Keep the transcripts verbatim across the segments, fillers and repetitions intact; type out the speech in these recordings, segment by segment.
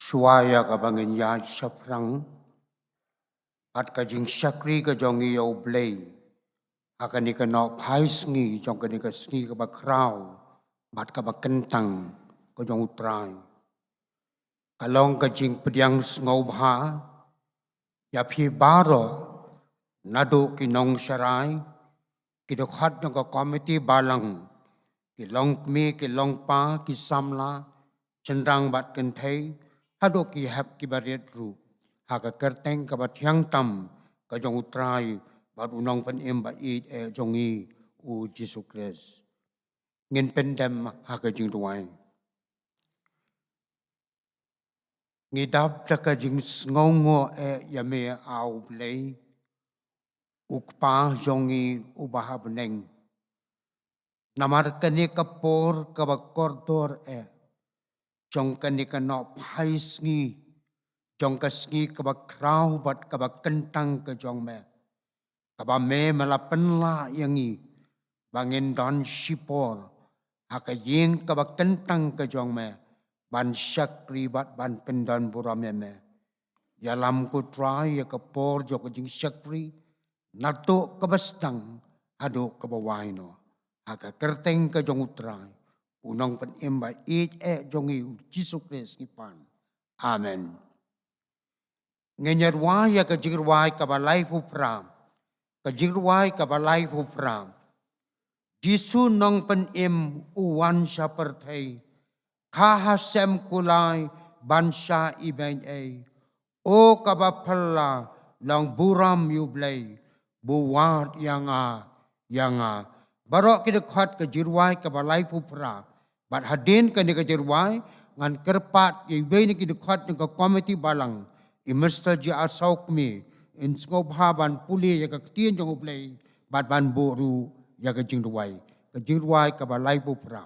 Shuwa ïa kaba ngin ïaid shaphrang bad ka jingshakri ka jong ngi ïa U Blei ha kane ka nohphai sngi jong kane ka sngi kaba khraw bad kaba kyntang ka jong U Trai. Ka long ka jingpdiang sngewbha ïa phi baroh, naduh ki nongsharai, ki dkhot jong ka komiti balang, ki longkmie, ki longpa, ki samla, shynrang bad kynthei, haduh ki hep ki barit ruh, ha ka kyrteng kaba thiang tam ka jong U Trai bad U Nongpynim ba ïeit eh jong ngi, U Jisu Khrist. Ngin pyndem ha ka jingduwai. Ngi dap da ka jingsngewnguh eh ïa me, A U Blei, U Kpa jong ngi uba ha bneng. Namar kane ka por kaba kordor eh jong kane ka nohphai sngi, jong ka sngi kaba khraw bad kaba kyntang ka jong me, kaba me, me la pynlah ïa ngi ba ngin don shipor ha ka ïing kaba kyntang ka jong me, ban shakri bad ban pyndonburom ïa me. Ïalam ko Trai ïa ka por jong ka jingshakri, naduh kaba sdang haduh kaba wai noh. Ha ka kyrteng ka jong U Trai, U Nongpynim ba ïeit eh jong ngi, U Jisu Khrist ngi pan. Amen. Ngin ïa duwai ïa ka jingrwai kaba laiphew phra. Ka jingrwai kaba laiphew phra. Jisu Nongpynim u wan sha pyrthei, kha ha sem kulai ban shah ibeiñ ei. O kaba phylla, long burom ïa U Blei, bad wat ïa nga, ïa nga. Baroh ki dkhot ka jingrwai kaba laiphew phra. Bad hadien kane ka jingrwai, ngan kyrpad ïa iwei na ki dkhot jong ka komiti balang, i Mister J R Sawkmie, in sngewbha ban pule ïa ka ktien jong U Blei, bad ban buh ruh ïa ka jingrwai. Ka jingrwai kaba laiphew phra.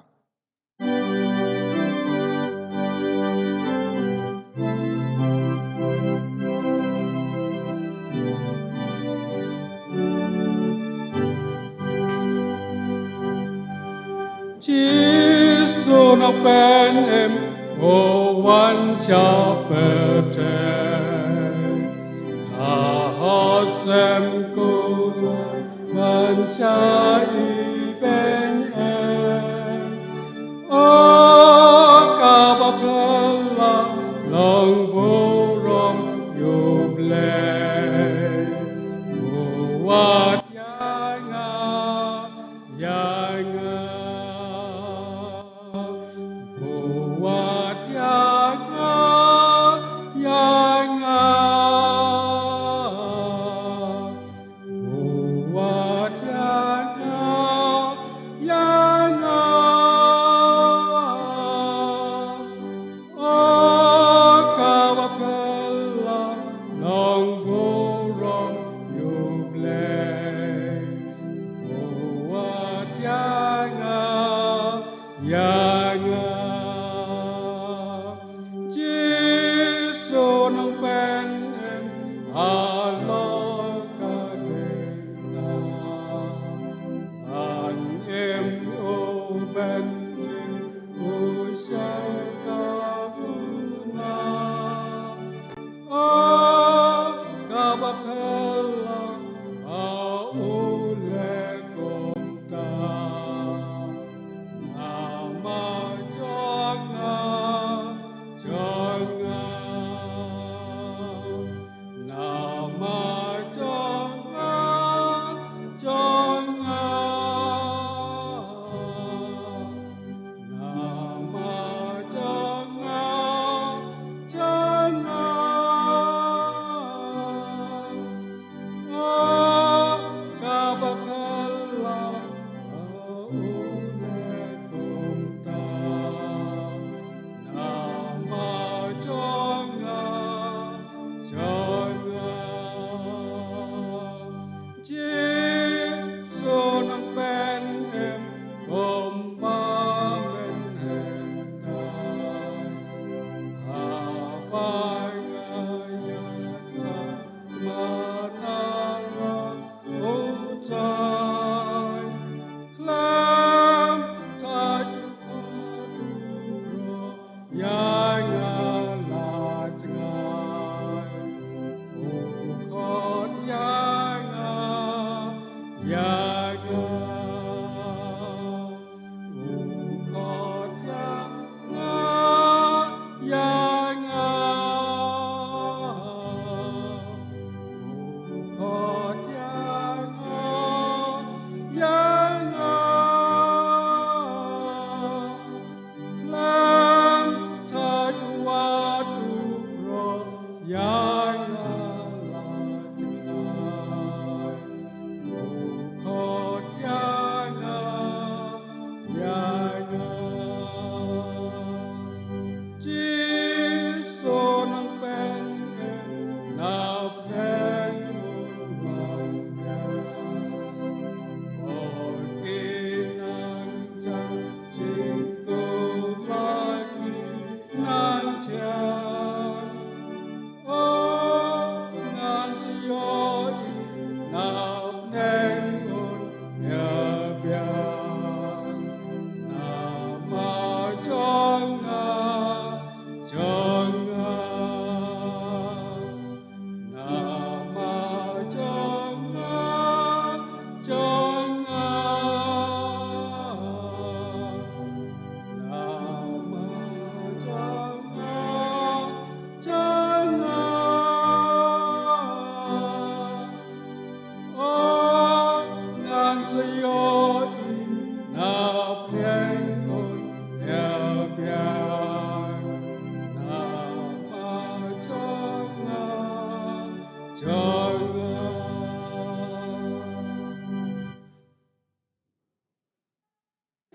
Jisu Nongpynim u wan sha pyrthei, kha ha sem kulai ban shah ibeiñ ei. O kaba phylla, long burom ïa U Blei, bad wat ïa nga, ïa nga. Bad wat ïa nga, ïa nga. Bad wat ïa nga,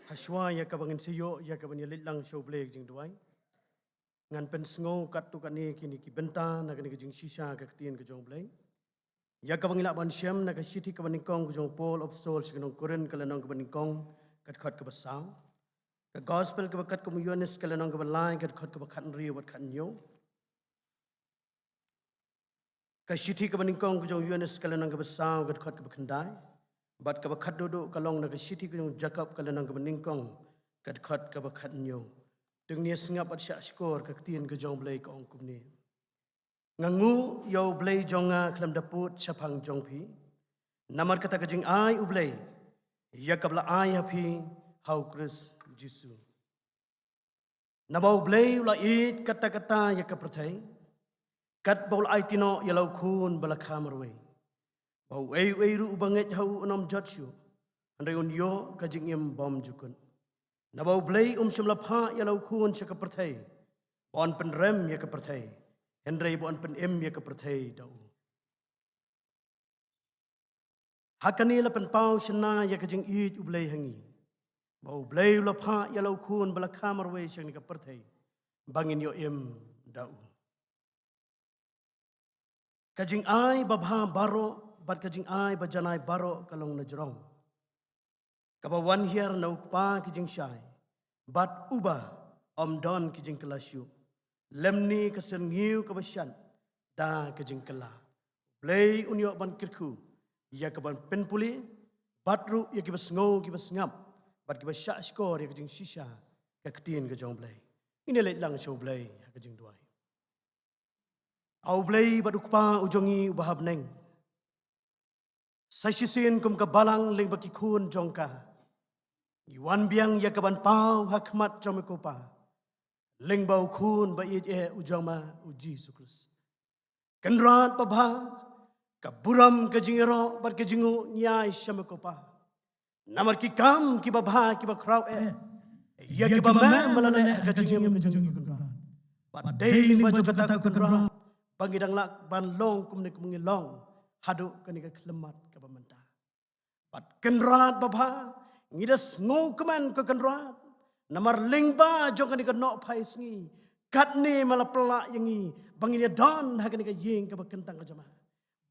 Hashwa ïa kaba ngin sa ïoh ïa kaban ïa leit lang sha U Blei ka jingduwai, ngan pynsngew katto katne kine ki bynta na kane ka jingshisha ka ktien ka jong U Blei, ïa kaba ngi lah ban shem na ka shithi kaba nyngkong ka jong u Paul apostol sha ki nong Korinth, ka lynnong kaba nyngkong, ka dkhot kaba saw. Ka gospel kaba kat kum u Ïoannis, ka lynnong kaba lai, ka dkhot kaba khathynriew bad khathynñiew. Ka shithi kaba nyngkong ka jong u Ïoannis, ka lynnong kaba saw, ka dkhot kaba khyndai. Bad kaba khatduh duh ka long na ka shithi ka jong u Jakob, ka lynnong kaba nyngkong, ka dkhot kaba khathynñiew. To ngin ïa sngap bad shahshkor, ka ktien ka jong U Blei ka ong kumne: Nga nguh ïa U Blei jong nga khlem da pud shaphang jong phi, namar kata ka jingai U Blei ïa kaba la ai ha phi ha U Khrist Jisu. Naba U Blei u la ïeit katta katta ïa ka pyrthei, katba u la aiti noh ïa la u Khun ba la kha marwei, ba uei uei ruh uba ngeit ha u un ym jot shuh, hynrei un ïoh ka jingim bymjukut. Naba U Blei um shym la phah ïa la u Khun sha ka pyrthei ba un pynrem ïa ka pyrthei, hynrei ba un pynim ïa ka pyrthei da u. Ha kane la pynpaw shynna ïa ka jingïeit U Blei ha ngi, ba U Blei u la phah ïa la u Khun ba la kha marwei sha kane ka pyrthei, ba ngin ïoh im da u. Ka jingai babha baroh bad ka jingai bajanai baroh ka long na jrong, kaba wan hiar na U Kpa ki jingshai, bad uba ym don ki jingkylla shuh, lymne ka syrngiew kaba shad da ka jingkylla. U Blei un ïoh ban kyrkhu ïa kaban pynpule, bad ruh ïa kiba sngew, kiba sngap, bad kiba shahshkor ïa ka jingshisha ka ktien ka jong U Blei. Ngin ïa leit lang sha U Blei ha ka jingduwai. A U Blei bad U Kpa u jong ngi uba ha bneng, sa shisien kum ka balang lyngba ki khun jong ka, ngi wan biang ïa kaban paw ha khmat jong me ko Pa, lyngba u Khun ba ïeit eh u jong me, u Jisu Khrist. Kynrad babha, ka burom, ka jingïaroh bad ka jingnguh ngi ai sha me ko Pa, namar ki kam kiba bha kiba khraw eh ïa kiba me me la leh ha ka jingim jong ngi ko Kynrad. Bad dei lyngba jong kata ko Kynrad ba ngi dang lah ban long kumne kum ngi long haduh kane ka khyllipmat kaba mynta. Bad Kynrad babha, ngi da sngewkmen ko Kynrad, namar lyngba jong kane ka nohphai sngi, katne me la pynlah ïa ngi ba ngin ïa don ha kane ka ïing kaba kyntang ka jong me,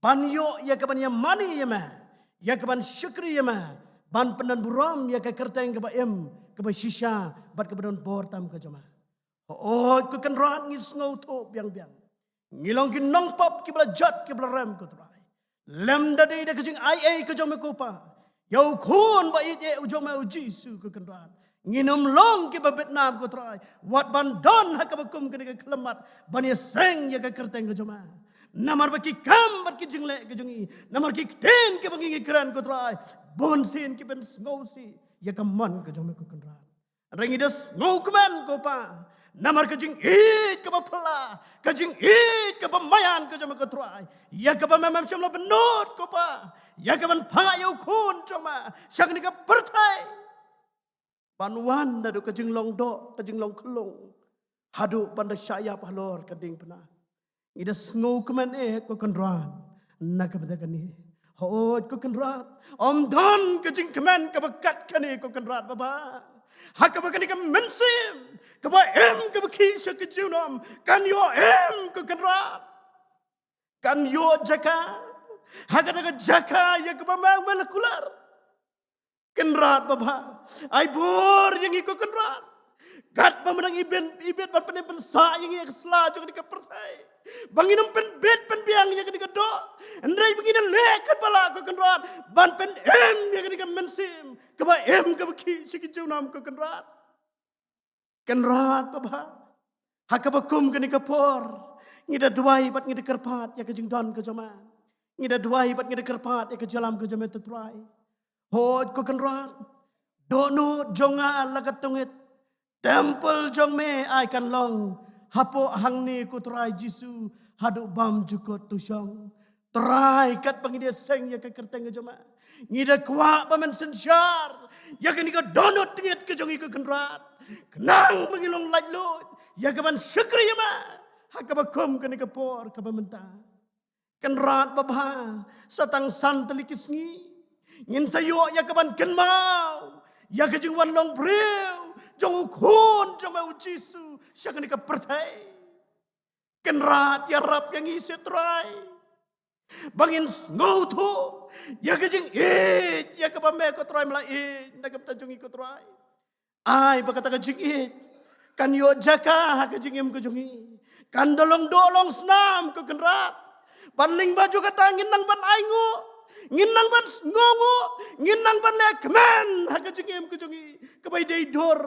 ban ïoh ïa kaban ïa mane ïa me, ïa kaban shakri ïa me, ban pyndon burom ïa ka kyrteng kaba im, kaba shisha bad kaba don bor tam ka jong me. Hooid ko Kynrad, ngi sngewthuh biang biang, ngi long ki nongpop kiba la jot kiba la rem ko Trai. Lymda dei da ka jingai ei ka jong me ko Pa, ïa u Khun ba ïeit eh u jong me, u Jisu ko Kynrad, ngin ym long kiba bit nam ko Trai, wat ban don ha kaba kum kane ka khyllipmat ban ïaseng ïa ka kyrteng ka jong me. Namar ba ki kam bad ki jingleh ka jong ngi, namar ki ktien kiba ngi ngi kren ko Trai, bunsien ki pynsngewsih ïa ka mon ka jong me ko Kynrad. Hynrei ngi da sngewkmen ko Pa, namar ka jingïeit kaba phylla, ka jingïeit kaba maïan ka jong me ko Trai, ïa kaba me mem shym la bynnud ko Pa, ïa kaban phah ïa u Khun jong me sha kane ka pyrthei, ban wan naduh ka jinglong doh, ka jinglong khyllung, haduh ban da shah ïap halor ka diengphna. Ngi da sngewkmen eh ko Kynrad na ka bynta kane. Hooid ko Kynrad, ym don ka jingkmen kaba kat kane ko Kynrad babha, ha kaba kane ka mynsiem kaba im kaba khih sha ka junom kan ïoh im ko Kynrad, kan ïoh jaka ha kata ka jaka ïa kaba me me la kular. Kynrad babha, ai bor ïa ngi ko Kynrad, katba me dang ibit ibit ban pynim pynsah ïa ngi ïa ka sla jong kane ka pyrthei, ba ngin ym pynbit pynbiang ïa kane ka doh, hynrei ba ngin leh katba lah ko Kynrad ban pynim ïa kane ka mynsiem kaba im kaba khih sha ki junom ko Kynrad. Kynrad babha, ha kaba kum kane ka por, ngi da duwai bad ngi da kyrpad ïa ka jingdon ka jong me. Ngi da duwai bad ngi da kyrpad ïa ka jingïalam ka jong me to Trai. Hooid ko Kynrad, dohnud jong nga la ka tngit, templ jong me ai kan long hapoh hangne ko Trai Jisu, haduh bymjukut to shong. Trai, katba ngi da seng ïa ka kyrteng ka jong me, Ngi da kwah ba men synshar ïa kane ka dohnud tyngit ka jong ngi, ko Kynrad, khnang ba ngin long laitluid ïa kaban shakri ïa me ha kaba kum kane ka por kaba mynta. Kynrad babha, sa tang san tylli ki sngi ngin sa ïoh ïa kaban kynmaw ïa ka jingwan long briew jong u Khun jong me u Jisu sha kane ka pyrthei. Kynrad, ïarap ïa ngi seh Trai ba ngin sngewthuh ïa ka jingïeit ïa kaba me, ko Trai, me la ïeit na ka bynta jong ngi, ko Trai. Ai ba kata ka jingïeit kan ïoh jaka ha ka jingim ka jong ngi, kan da long doh long snam, ko Kynrad. Bad lyngba jong kata ngin nang ban ainguh, ngin nang ban sngewnguh, ngin nang ban leh kmen ha ka jingim ka jong ngi kaba dei dur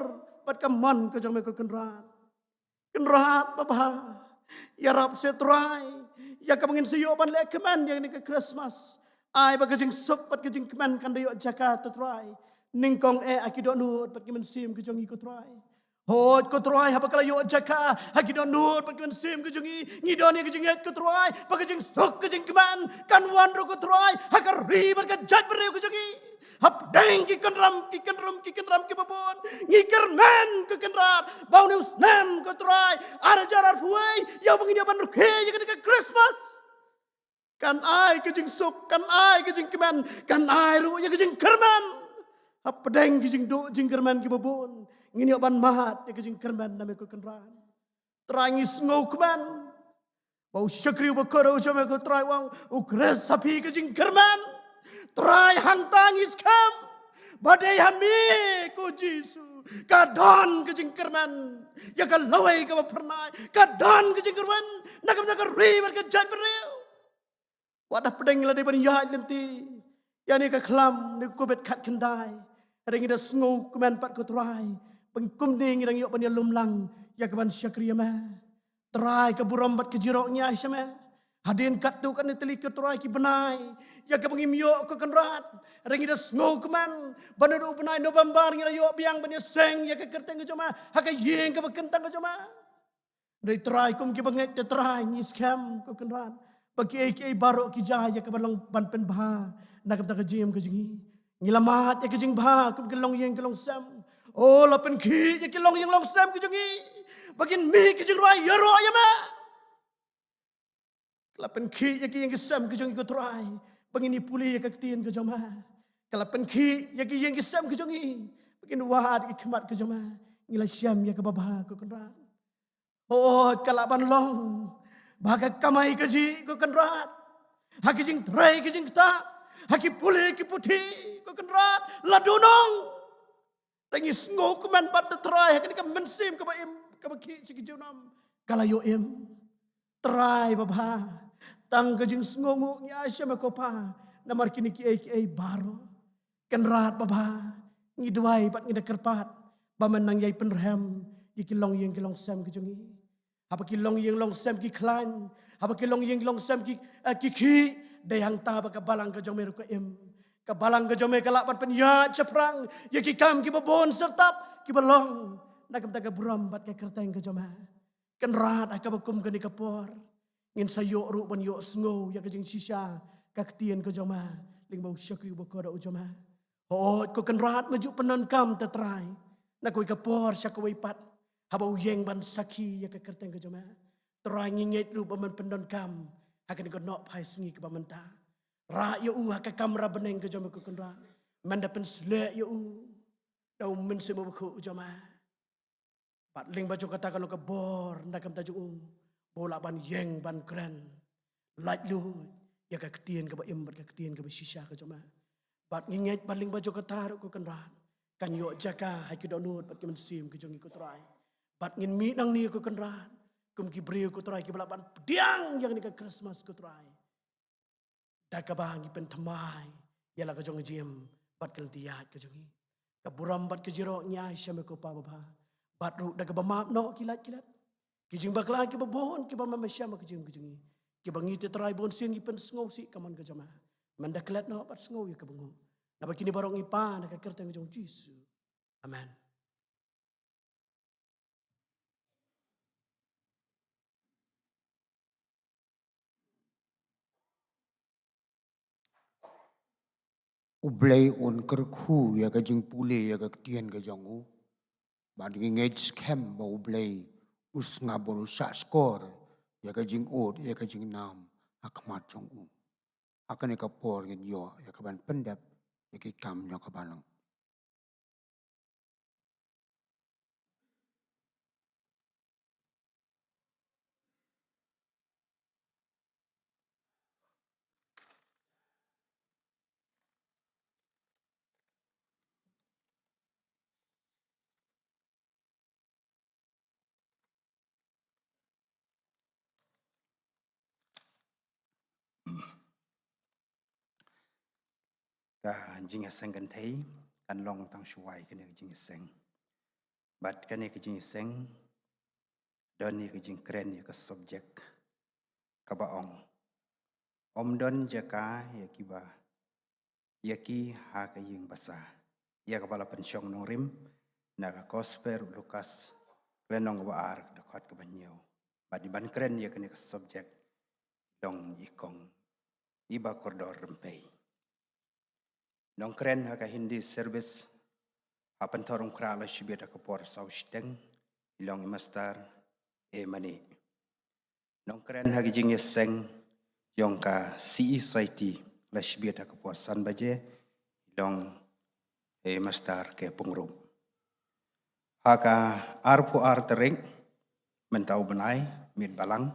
bad ka mon ka jong me, ko Kynrad. Kynrad babha, ïarap seh Trai ïa kaba ngin sa ïoh ban leh kmen ïa kane ka Christmas. Ai ba ka jingsuk bad ka jingkmen kan da ïoh jaka, ko Trai, nyngkong eh ha ki dohnud bad ki mynsiem ka jong ngi, ko Trai. Hooid, ko Trai, haba ka la ïoh jaka ha ki dohnud bad ki mynsiem ka jong ngi, ngi don ïa ka jingngeit, ko Trai, ba ka jingsuk ka jingkmen kan wan ruh, ko Trai, ha ka ri bad ka jaitbynriew ka jong ngi. Hapdeng ki kynrum, ki kynrum, ki kynrum kiba bun, ngi kyrmen, ko Kynrad, ba une u snem, ko Trai, ar hajar arphew wei, ïa uba ngin ïoh ban rkhie ïa kane ka Christmas, kan ai ka jingsuk, kan ai ka jingkmen, kan ai ruh ïa ka jingkyrmen. Hapdeng ki jingduh jingkyrmen kiba bun, ngin ïoh ban mad ïa ka jingkyrmen na me, ko Kynrad. Trai, ngi sngewkmen ba u shakri uba kordor u jong me, ko Trai, u ong, U Khrist, ha phi ka jingkyrmen. Trai, hangta ngi skhem ba dei ha me, ko Jisu, ka don ka jingkyrmen ïa ka lawei kaba phyrnai, ka don ka jingkyrmen na ka bynta ka ri bad ka jaitbynriew. Wat hapdeng la dei ban ïaid lynti ïa kane ka khlam ne Covid khatkhyndai, hynrei ngi da sngewkmen pat, ko Trai, ba kumne ngi dang ïoh ban ïalum lang ïa kaban shakri ïa me. Trai, ka burom bad ka jyrhoh ngi ai sha me. Hadien katto katne tylli, ko Trai, ki bnai ïa kaba ngim ïoh, ko Kynrad, hynrei ngi da sngewkmen ba naduh u bnai November ngi la ïoh biang ban ïaseng ïa ka kyrteng ka jong me ha ka ïing kaba kyntang ka jong me. Hynrei Trai, kum kiba ngeit te Trai, ngi skhem, ko Kynrad, ba kiei kiei baroh ki jia ïa kaban long ban pynbha na ka bynta ka jingim ka jong ngi. Ngi la mad ïa ka jingbha kum ki longïing ki longsem. O, la pynkhih ïa ki longïing longsem ki jong ngi ba kin mih ki jingrwai ïaroh ïa me. Ka la pynkhih ïa ki ïing ki sem ki jong ngi, ko Trai, ba ngin ïa pule ïa ka ktien ka jong me. Ka la pynkhih ïa ki ïing ki sem ki jong ngi ba ngin wad ïa ki khmat ka jong me. Ngi la shem ïa kaba bha, ko Kynrad. Hooid, ka lah ban long ba ha ka kamai kajih, ko Kynrad, ha ki jingtrei ki jingktah, ha ki pule ki puthi, ko Kynrad, la duna. Te ngi sngewkmen bad te Trai, ha kane ka mynsiem kaba im, kaba khih sha ki junom, ka la ïoh im. Trai babha, tang ka jingsngewnguh ngi ai sha me, ko Pa, namar kine kiei kiei baroh. Kynrad babha, ngi duwai bad ngi da kyrpad ba men nang ïai pynrhem ïa ki longïing ki longsem ki jong ngi. Haba ki longïing longsem ki khlaiñ, haba ki longïing ki longsem ki, eh, ki khih, dei hangta ba ka balang ka jong me ruh ka im. Ka balang ka jong me ka lah ban pynïaid shaphrang ïa ki kam kiba bun syrtap kiba long na ka bynta ka burom bad ka kyrteng ka jong me. Kynrad, ha kaba kum kane ka por, ngin sa ïoh ruh ban ïohsngew ïa ka jingshisha ka ktien ka jong me lyngba u shakri uba kordor u jong me. Hooid, ko Kynrad, me ju pyndonkam, te Trai, na kawei ka por sha kawei pat, haba u ïeng ban sakhi ïa ka kyrteng ka jong me. Trai, ngi ngeit ruh ba men pyndonkam ha kane ka nohphai sngi kaba mynta. Rah ïa u ha ka kamra bneng ka jong me, ko Kynrad. Men da pynsleh ïa u da u Mynsiem Bakhuid u jong me. Bad lyngba jong kata ka long ka bor na ka bynta jong u, ba u lah ban ïeng ban kren laitluid ïa ka ktien kaba im bad ka ktien kaba shisha ka jong me. Bad ngi ngeit ba lyngba jong kata ruh, ko Kynrad, kan ïoh jaka ha ki dohnud bad ki mynsiem ki jong ngi, ko Trai. Bad ngin mih nangne, ko Kynrad, kum ki briew, ko Trai, kiba lah ban pdiang ïa kane ka Christmas, ko Trai, da kaba ngi pynthymmai ïa la ka jong ka jingim bad ka lynti ïaid ka jong ngi. Ka burom bad ka jingïaroh ngi ai sha me, ko Pa babha. Bad ruh da kaba map noh ki lait ki let, ki jingbakla kiba bun kiba me me shem ha ka jingim ka jong ngi, kiba ngi, te Trai, bun sien ngi pynsngewsih ka mon ka jong me. Men da klet noh bad sngew ïa kaba nguh. Naba kine baroh ngi pan ha ka kyrteng ka jong u Jisu. Amen. U Blei un kyrkhu ïa ka jingpule ïa ka ktien ka jong u. Bad ngi ngeit skhem ba U Blei u sngap bad u shahshkor ïa ka jingud, ïa ka jingnam ha khmat jong u. Ha kane ka por ngin ïoh ïa ka ban pyndep ïa ki kam jong ka balang. Ka jingïaseng kynthei kan long tang shuwa ïa kane ka jingïaseng. Bad kane ka jingïaseng don ïa ka jingkren ïa ka subject kaba ong: Ym don jaka ïa kiba, ïa ki ha ka ïing basa. Ïa kaba la pynshong nongrim na ka Gospel u Lukas, ka lynnong ba ar, dkhot kaba hynñiew. Bad ngi ban kren ïa kane ka subject long i kong iba kordor rympei. Nongkren ha ka Hindi service ha Pynthorumkhrah la shibit ha ka por saw shiteng i long i Master A Mani. Nongkren ha ka jingïaseng jong ka C E Society la shibit ha ka por san baje i long i Master K Pyngrope. Ha ka arphew ar tarik mynta u bnai, miet Balang,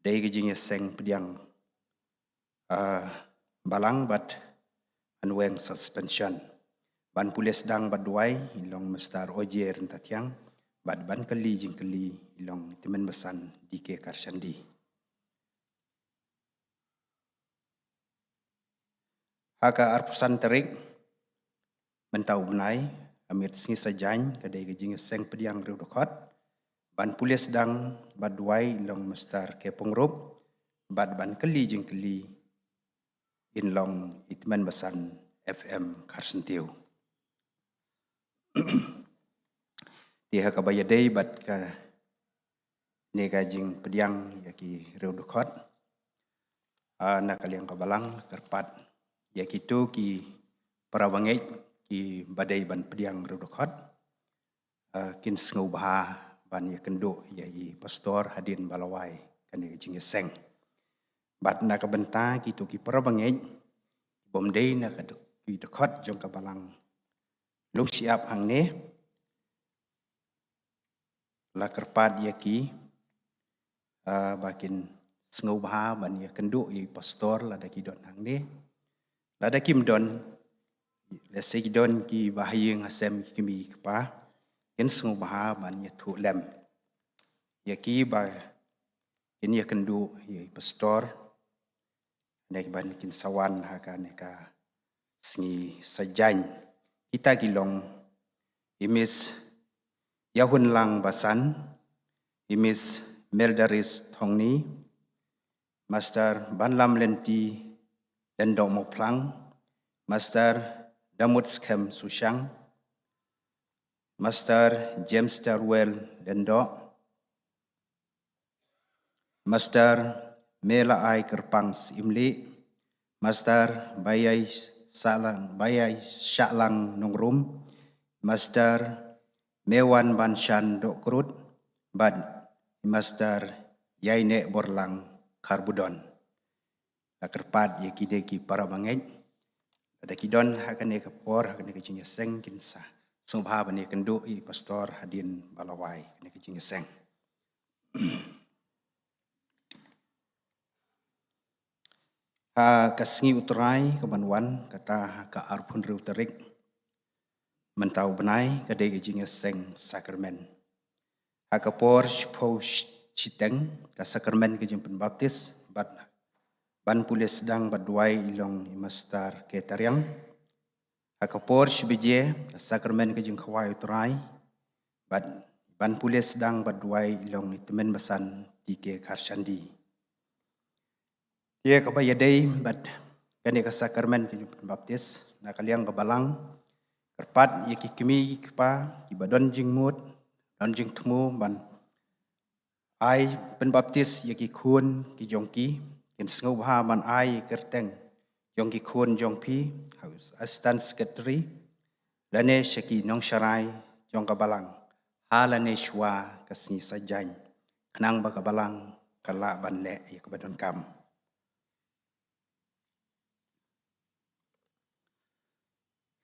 dei ka jingïaseng pdiang, ah, Balang bad Unweng Suspension. Ban pule sdang bad duwai i long Master Oje Ryntathiang, bad ban kylli jingkylli i long i Tymmen Basan D K Karshandi. Ha ka arphew san tarik mynta u bnai, ha miet sngi Saitjaiñ, ka dei ka jingïaseng pdiang hynriew dkhot. Ban pule sdang bad duwai i long Master K Pyngrope, bad ban kylli jingkylli in long i Tymmen Basan F M Kharsyntiew. Te ha kaba ïadei bad kane ka jingpdiang ïa ki hynriew dkhot, ah, na ka liang ka balang kyrpad ïa kito ki para bangeit kiba dei ban pdiang hynriew dkhot, ah, kin sngewbha ban ïakynduh ïa i pastor hadien ba la wai kane ka jingïaseng. Bad na ka bynta kito ki para bangeit kibym dei na ka dk-, ki dkhot jong ka balang lum shyiap hangne, la kyrpad ïa ki, ah, ba kin sngewbha ban ïakynduh ïa i pastor lada ki don hangne. Lada kim don, lehse ki don kiba ha ïing ha sem ki kmie ki kpa, kin sngewbha ban ïathuh lem ïa ki ba kin ïakynduh ïa i pastor. Neka ban kin sa wan ha kane ka sngi Saitjaiñ. Kita ki long i Miss Ïahunlang Basan, i Miss Meldaris Thongni, Master Banlam Lynti Lyngdoh Mawphlang, Master Damutskhem Sushang, Master James Darwell Lyngdoh, Master Melaai Kyrpang Syiemlieh, Master Baiai Sahlang, Baiai Shahlang Nongrum, Master Mewan Banshan Dohkrut, bad Master Ïainehborlang Kharbudon. La kyrpad ïa kine ki para bangeit, lada ki don ha kane ka por, ha kane ka jingïaseng, kin sa sngewbha ban ïakynduh ïa i pastor hadien ba la wai kane ka jingïaseng. Ha ka sngi U Trai kaban wan, kata ha ka arphew hynriew tarik mynta u bnai, ka dei ka jingïaseng sakramen. Ha ka por shiphew sh-, shiteng, ka sakramen ka jingpynbaptis, bad ban pule sdang bad duwai i long i Master K Tariang. Ha ka por shi baje, ka sakramen ka jingkhawai U Trai, bad ban pule sdang bad duwai i long i Tymmen Basan T K Kharshandi. Te kaba ïadei bad kane ka sakramen ka jingpynbaptis, na ka liang ka balang, kyrpad ïa ki kmie ki kpa kiba don jingmut, don jingthmu ban ai pynbaptis ïa ki khun ki jong ki, kin sngewbha ban ai ïa ki kyrteng jong ki khun jong phi ha u Assistant Secretary lane sha ki nongsharai jong ka balang ha lane shwa ka sngi Saitjaiñ, khnang ba ka balang kan lah ban leh ïa kaba donkam.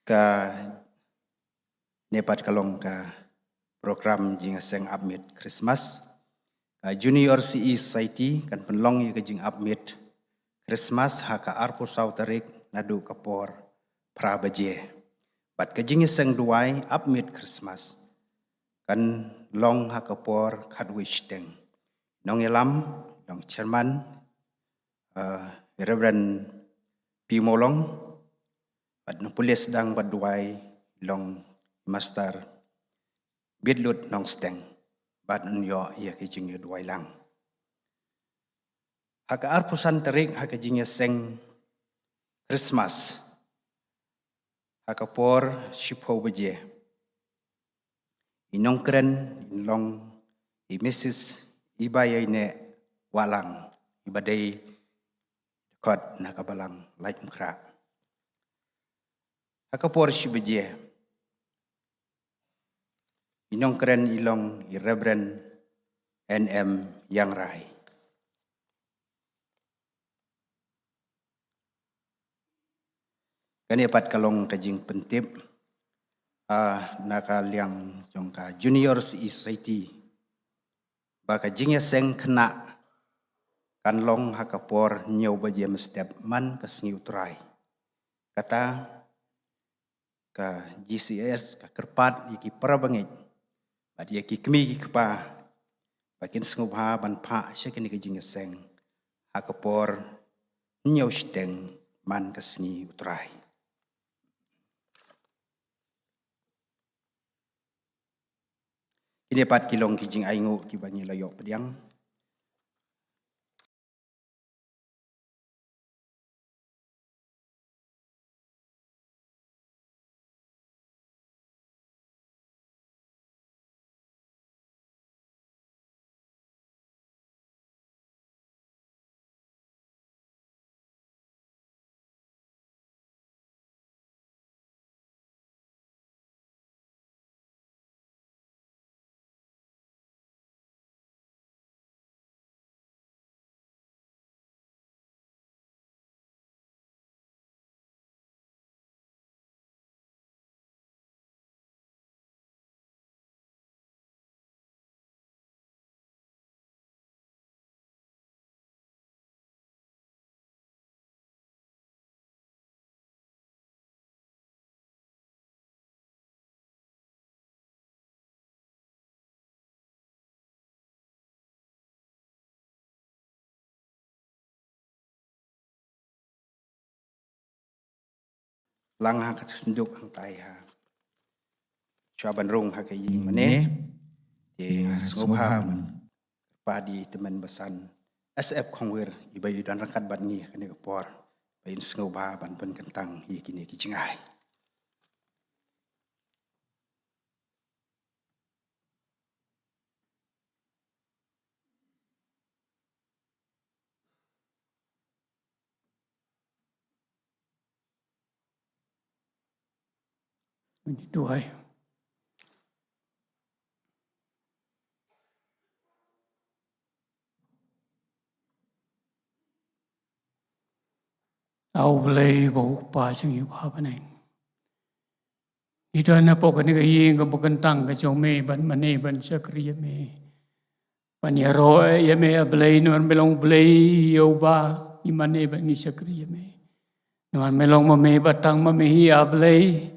Kane pat ka long ka program jingïaseng Apmit Christmas. Ka Junior C E Society kan pynlong ïa ka jingapmit Christmas ha ka arphew saw tarik naduh ka por phra baje. Bad ka jingïaseng duwai Apmit Christmas kan long ha ka por khatwei shiteng. Nongïalam, long chairman, uh, Reverend P Mawlong, bad nongpule sdang bad duwai long Master Bitlut Nongsteng, bad un ïoh ïa ka jingïaduwai lang. Ha ka arphew san tarik ha ka jingïaseng Christmas ha ka por shiphew baje, i nongkren in long i Missus Ibaiaineh Wahlang, iba dei dkhot na ka balang Laitumkhrah. Ha ka por shi baje, i nongkren i long i Reverend N M Iangrai. Kane pat ka long ka jingpyntip, ah, na ka liang jong ka Junior C E Society, ba ka jingïaseng khynnah kan long ha ka por hynñiew baje mynstep man ka sngi U Trai. Kata ka G C S ka kyrpad ïa ki para bangeit bad ïa ki kmie ki kpa ba kin sngewbha ban phah sha kane ka jingïaseng ha ka por hynñiew shiteng man ka sngi U Trai. Kine pat ki long ki jingainguh kiba ngi la ïoh pdiang. Lang ha ka sanduk hangtai ha. Shuwa ban rung ha ka ïing mane. Te sngewbha ban kyrpad ïa i tymmen basan S F Khongwir iba ïadon ryngkat bad ngi ha kane ka por. Ba in sngewbha ban pynkyntang ïa kine ki jingai. Ngi duwai. A U Blei ba u Kpa jong ngi uba ha bneng. Ngi don hapoh kane ka ïing kaba kyntang ka jong me ban mane ban shakri ïa me. Ban ïaroh ïa me A Blei namar me long U Blei ïa uba ngi mane ban ngi shakri ïa me. Namar me long ma me ba tang ma me hi A Blei.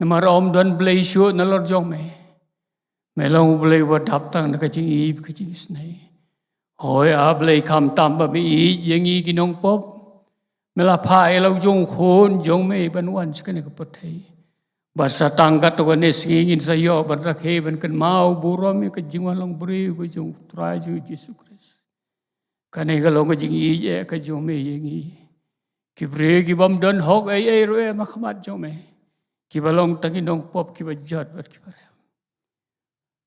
Namar ym don blei shuh nalor jong me. Me long U Blei uba dap tang na ka jingïeit ka jingisnei. Hooid A Blei khamtam ba me ïeit ïa ngi ki nongpop. Me la phah ïa la u jong u Khun jong me ban wan sha kane ka pyrthei. Bad sa tang katto katne sngi ngin sa ïoh ban rakhe ban kynmaw burom ïa ka jingwan long briew ka jong U Trai jong U Jisu Khrist. Kane ka long ka jingïeit eh ka jong me ïa ngi. Ki briew ki bym don hok ei ei ruh eh ha khmat jong me. Kiba long tang ki nongpop kiba jot bad kiba rem.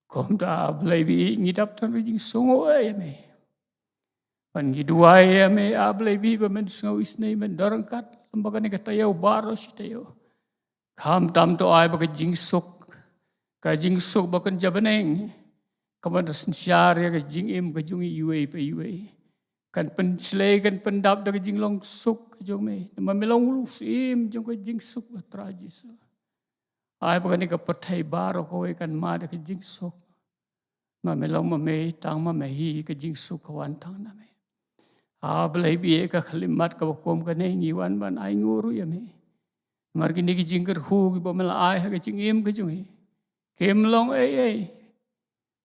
Kumta A Blei ba ïeit ngi dap tang ka jingsngew eh ïa me. Ban ngi duwai ïa me A Blei ba men sngew isnei men don ryngkat. Tang ba kane ka taïew baroh shi taïew, khamtam to ai ba ka jingsuk, ka jingsuk ba kynja bneng, ka ban da synshar ïa ka jingim ka jong i iwei pa iwei. Kan pynshlei, kan pyndap da ka jinglong suk ka jong me. Namar me long u syiem jong ka jingsuk, Trai Jisu. Ai ba kane ka pyrthei baroh kawei kan mad da ka jingsuk. Ma me long ma me, tang ma me hi ka jingsuk ka wan tang na me. A Blei, bad ïa ka khyllipmat kaba kum kane ngi wan ban ainguh ruh ïa me. Namar kine ki jingkyrkhu kiba me la ai ha ka jingim ka jong ngi, kim long ei ei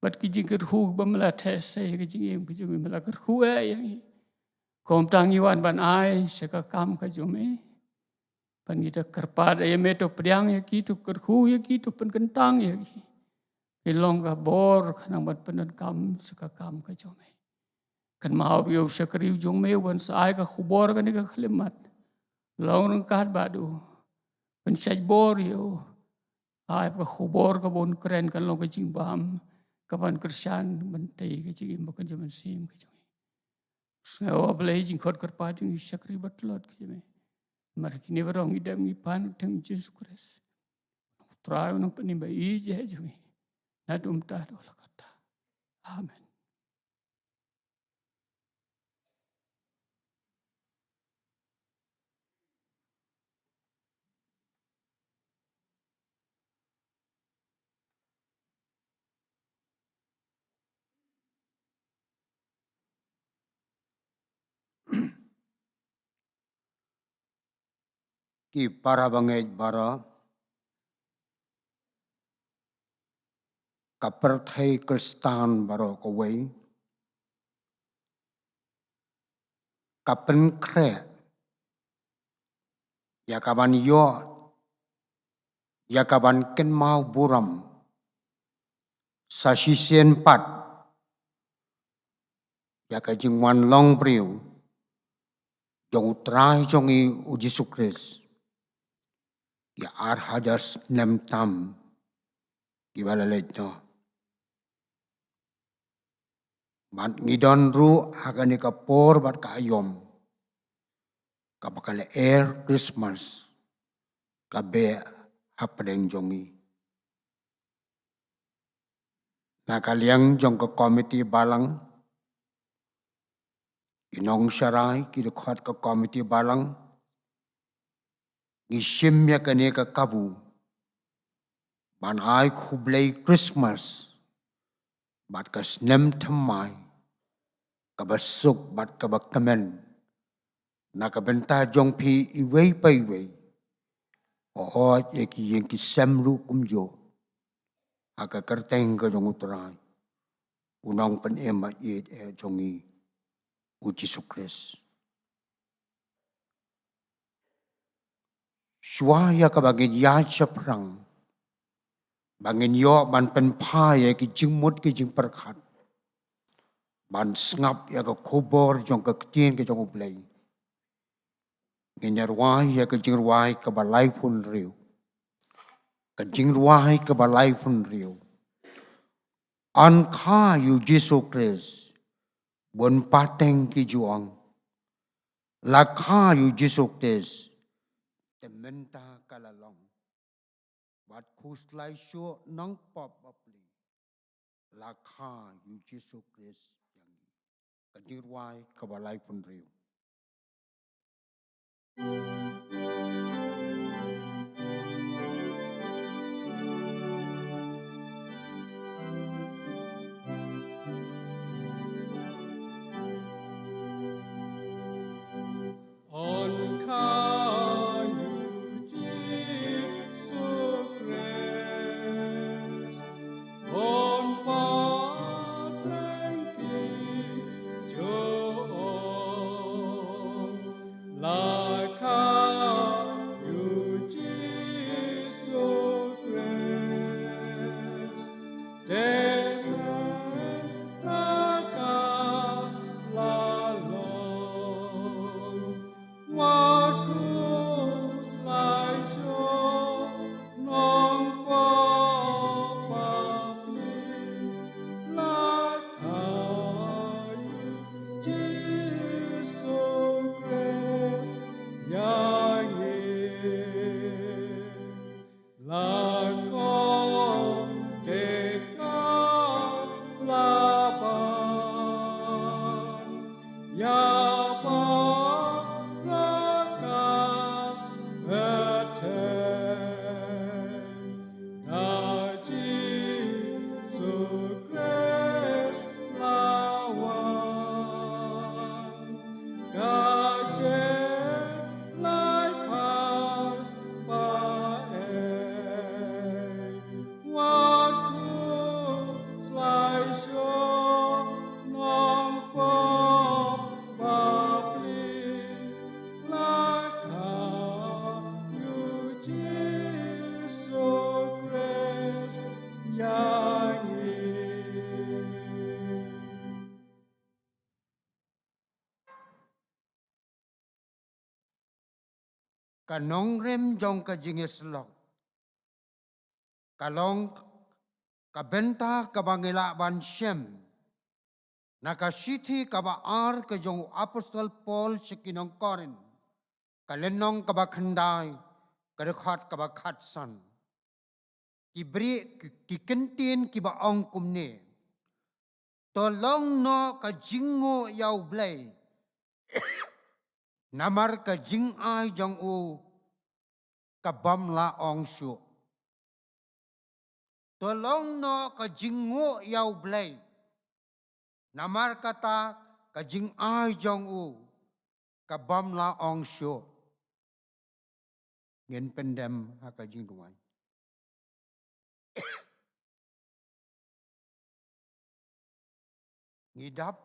bad ki jingkyrkhu kiba me la theh sei ha ka jingim ka jong ngi, me la kyrkhu ei ïa ngi. Kumta ngi wan ban ai sha ka kam ka jong me. Ban ngi da kyrpad ïa me, to pdiang ïa ki, to kyrkhu ïa ki, to pynkyntang ïa ki. Ki long ka bor khnang ban pyndonkam sha ka kam ka jong me. Kynmaw ïa u shakri u jong me uban sa ai ka khubor kane ka khyllipmat. Long ryngkat bad u. Pynshait bor ïa u. Ai ba ka khubor kaba un kren kan long ka jingbam, ka ban kyrshan ban tei ka jingim ba kynja mynsiem ka jong ngi. Sngewbha Blei, jingkhot kyrpad jong ngi shakri ba tlot ka jong me. Namar kine baroh ngi dem ngi pan ha ka kyrteng Jisu Khrist, u Trai u Nongpynim ba ïeit jong ngi, naduh mynta haduh katta. Amen. Ki para bangeit baroh, ka pyrthei Khristan baroh kawei ka pynkhreh ïa ka ban ïoh ïa ka ban kynmaw burom sa shisien pat ïa ka jingwan long briew jong u Trai jong ngi u Jisu Khrist, ïa ar hajar snem tam kiba la leit noh. Bad ngi don ruh ha kane ka por bad ka aïom kaba ka lyer Christmas ka beh hapdeng jong ngi. Na ka liang jong ka komiti balang, ki nongsharai, ki dkhot ka komiti balang, ngi shim ïa kane ka kabu ban ai khublei Christmas bad ka snem thymmai kaba suk bad kaba kmen na ka bynta jong phi iwei pa iwei. Hooid, ïa ki ïing ki sem ruh kumjuh, ha ka kyrteng ka jong u Trai, u Nongpynim ba ïeit eh jong ngi, u Jisu Khrist. Shuwa ïa kaba ngin ïaid shaphrang, ba ngin ïoh ban pynphai ïa ki jingmut ki jingpyrkhat ban sngap ïa ka khubor jong ka ktien ka jong U Blei, ngin ïa rwai ïa ka jingrwai kaba laiphew hynriew. Ka jingrwai kaba laiphew hynriew. Yn kha ïa u Jisu Khrist, bun pateng ki ju ong. La kha ïa u Jisu Khrist, te mynta ka la long. Bad khuslai shuh nongpop bapli. La kha ïa u Jisu Khrist ïa ngi. Ka jingrwai kaba laiphew hynriew. La ko te ka la ban ya ba la ka pete. Da Jisu Khrist la wan, ka jinglaitpar ba ei. Wat khuslai shuh, nongpop bapli, la ka ïoh Jisu Khrist ïa ngi. Ka nongrim jong ka jingïasyllok ka long ka bynta kaba ngi lah ban shem na ka shithi kaba ar ka jong u Apostol Paul sha ki nong Korinth, ka lynnong kaba khyndai, ka dkhot kaba khatsan. Ki bri, ki kyntien kiba ong kumne: To long noh ka jingnguh ïa U Blei, namar ka jingai jong u ka bym la ong shuh. To long noh ka jingnguh ïa U Blei, namar kata ka jingai jong u ka bym la ong shuh. Ngin pyndem ha ka jingduwai. Ngi dap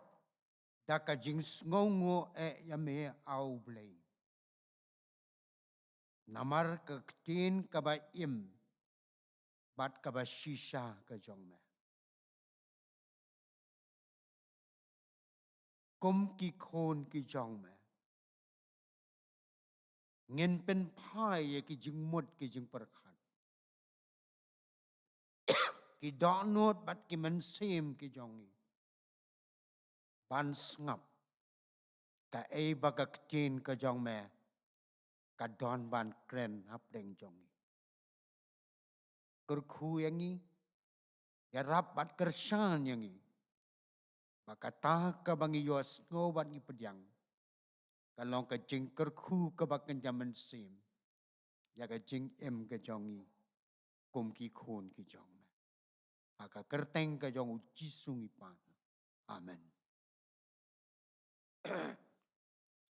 da ka jingsngewnguh eh ïa me, A U Blei, namar ka ktien kaba im bad kaba shisha ka jong me. Kum ki khun ki jong me, ngin pynphai ïa ki jingmut ki jingpyrkhat, ki dohnud bad ki mynsiem ki jong ngi, ban sngap kaei ba ka ktien ka jong me ka don ban kren hapdeng jong ngi. Kyrkhu ïa ngi, ïarap bad kyrshan ïa ngi, ba kata kaba ngi ïohsngew bad ngi pdiang ka long ka jingkyrkhu kaba kynja mynsiem ïa ka jingim ka jong ngi kum ki khun ki jong me. Ha ka kyrteng ka jong U Jisu ngi pan. Amen.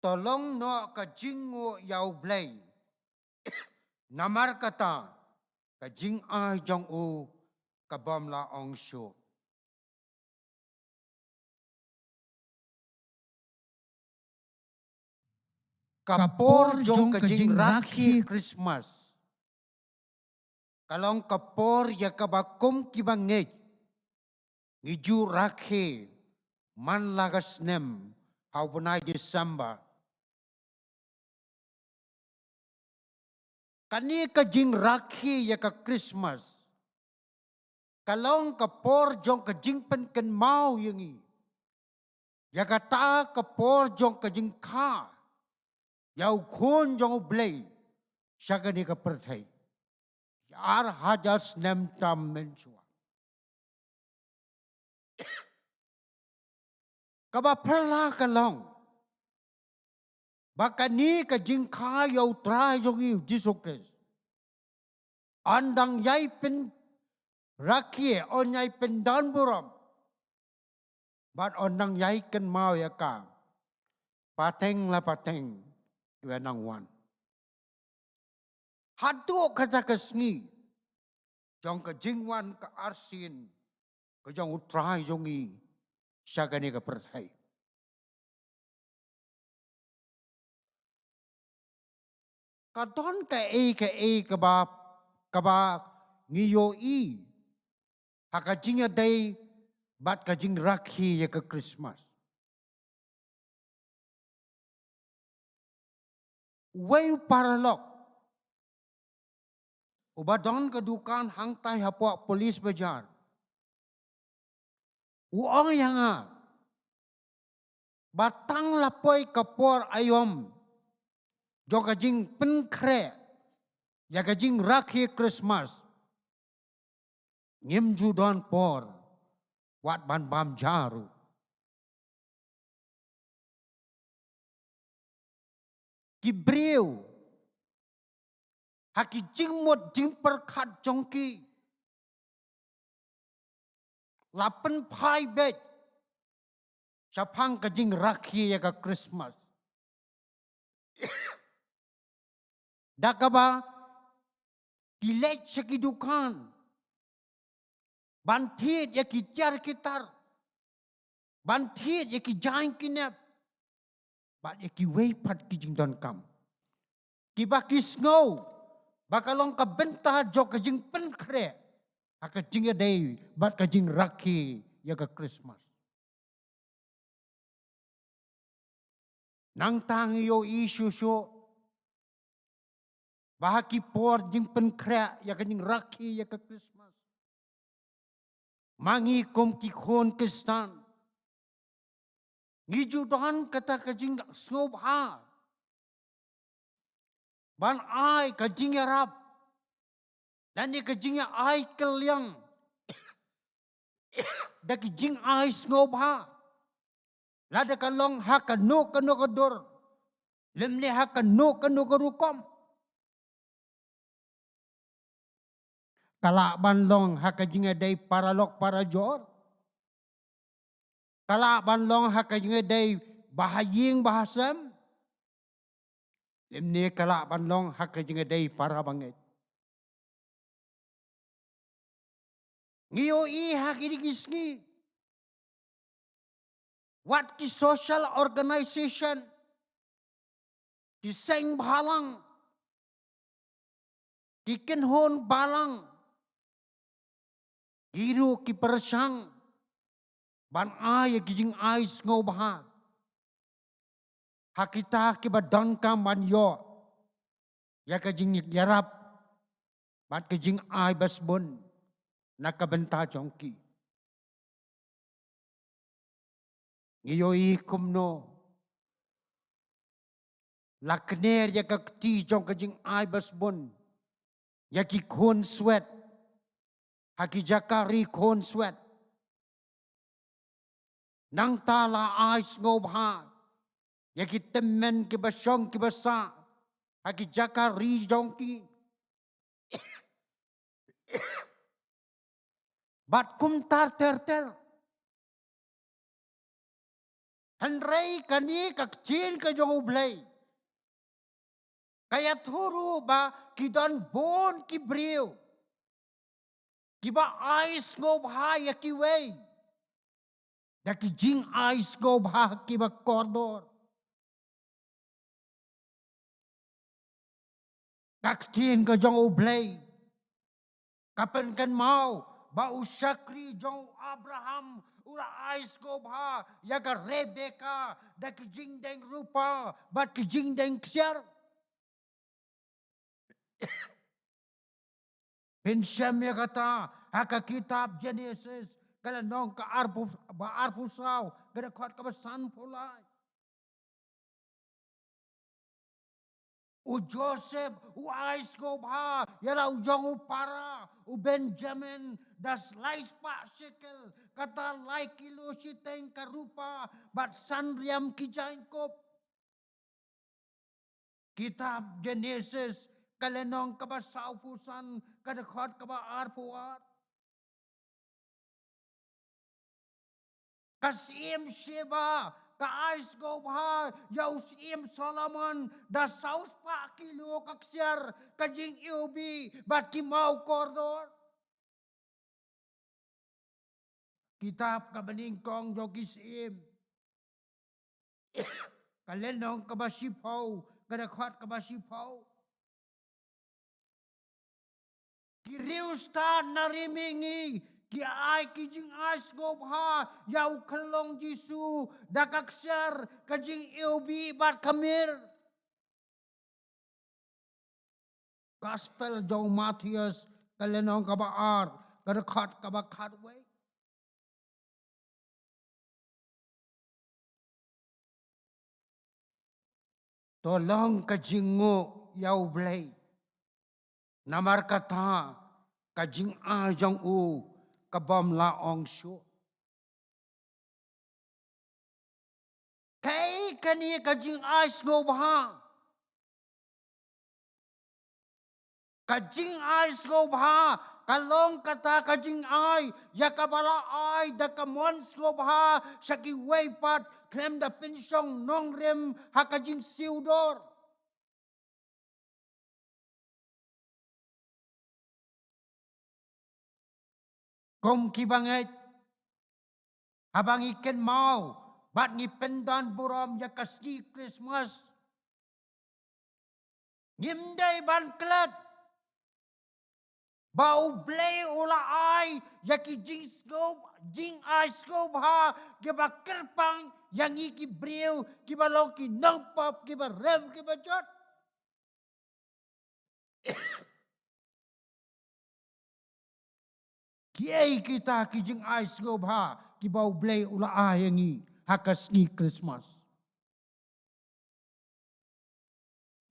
To long noh ka jingnguh ïa U Blei, namar kata ka jingai jong u ka bym la ong shuh. Ka por jong ka jingrakhe Christmas ka long ka por ïa kaba kum kiba ngeit ngi ju rakhe man la ka snem ha u bnai December. Kane ka jingrakhe ïa ka Christmas ka long ka por jong ka jingpynkynmaw ïa ngi ïa kata ka por jong ka jingkha ïa u Khun jong U Blei sha kane ka pyrthei, ar hajar snem tam mynshuwa. Kaba phylla ka long ba kane ka jingkha ïa U Trai jong ngi U Jisu Khrist yn dang ïai pynrakhe, yn ïai pyndonburom bad yn dang ïai kynmaw ïa ka pateng la pateng kiba nang wan. Haduh kata ka sngi jong ka jingwan ka arsien ka jong U Trai jong ngi sha kane ka pyrthei. Ka don kaei kaei kaba, kaba ngi ïohi ha ka jingïadei bad ka jingrakhe ïa ka Christmas. Uwei u paralok uba don ka dukan hangtai hapoh Police Bazar u ong ïa nga ba tang la poi ka por aïom jong ka jingpynkhreh Ïa ka jingrakhe Christmas, ngim ju don por wat ban bam ja ruh. Ki briew, ha ki jingmut jingpyrkhat jong ki, la pynphai beit shaphang ka jingrakhe ïa ka Christmas. Da kaba ki leit sha ki dukan ban thied ïa ki tiar ki tar, ban thied ïa ki jaiñ ki nep, bad ïa kiwei pat ki jingdonkam, kiba ki sngew ba ka long ka bynta jong ka jingpynkhreh ha ka jingïadei bad ka jingrakhe ïa ka Christmas. Nangta ngi ïohi shuh shuh ba ha ki por jingpynkhreh ïa ka jingrakhe ïa ka Christmas, ma ngi kum ki khun Khristan, ngi ju don kata ka jingsngewbha ban ai ka jingïarap lane ka jingai kylliang da ki jingai sngewbha, lada ka long ha kano kano ka dur, lymne ha kano kano ka rukom. Ka lah ban long ha ka jingïadei paralok parajor, ka lah ban long ha ka jingïadei bahaïing bahasem, lymne ka lah ban long ha ka jingïadei parabangeit. Ngi ïohi ha kine ki sngi, wat ki social organization, ki seng balang, ki kynhun balang, ki ruh ki pyrshang ban ai ïa ki jingai sngewbha ha kita kiba donkam ban ïoh ïa ka jingïarap bad ka jingai basbun na ka bynta jong ki. Ngi ïohi kumno la kner ïa ka kti jong ka jingai basbun ïa ki khun swet ha ki jaka ri khun swet. Nangta la ai sngewbha ïa ki tymmen kiba shong kiba sah ha ki jaka ri jong ki. Bad kumta ter ter. Hynrei kane ka ktien ka jong U Blei ka ïathuh ruh ba ki don bun ki briew kiba ai sngewbha ïa kiwei da ki jingai sngewbha kiba kordor. Ka ktien ka jong U Blei ka pynkynmaw ba u shakri jong u Abraham u la ai sngewbha ïa ka Rebeka da ki jingdeng rupa bad ki jingdeng ksiar. Phin shem ïa kata ha ka kitab Genesis, ka lynnong ka arphew, ba arphew saw, ka dkhot kaba sanphew lai. U Joseph u ai sngewbha ïa la u jong u para u Benjamin da lai spah shekel, kata lai kilo shiteng ka rupa bad san riam ki jaiñkup. Kitab Genesis, ka lynnong kaba sawphew san, ka dkhot kaba arphew ar. Ka Syiem Sheba ka ai sngewbha ïa u Syiem Solomon da saw spah kilo ka ksiar, ka jingiwbih bad ki maw kordor. Kitab kaba nyngkong jong ki Syiem, ka lynnong kaba shiphew, ka dkhot kaba shiphew. Ki riewstad na ri mihngi ki ai ki jingai sngewbha ïa u khyllung Jisu da ka ksiar, ka jingiwbih bad ka mir. Gospel jong u Mathaios, ka lynnong kaba ar, ka dkhot kaba khatwei. To long ka jingnguh ïa U Blei. Namar kata ka jingai jong u ka bym la ong shuh. Kaei kane ka jingai sngewbha? Ka jingai sngewbha ka long kata ka jingai ïa kaba la ai da ka mon sngewbha sha kiwei pat, khlem da pynshong nongrim ha ka jingsiew dor. Kum ki bangeit, haba ngi kynmaw bad ngi pyndon burom ïa ka sngi Christmas, ngim dei ban klet ba U Blei u la ai ïa ki jingsngew, jingai sngewbha kiba kyrpang ïa ngi ki briew kiba long ki nongpop, kiba rem, kiba jot. Kiei kita ki jingai sngewbha kiba U Blei u la ai ïa ngi ha ka sngi Christmas?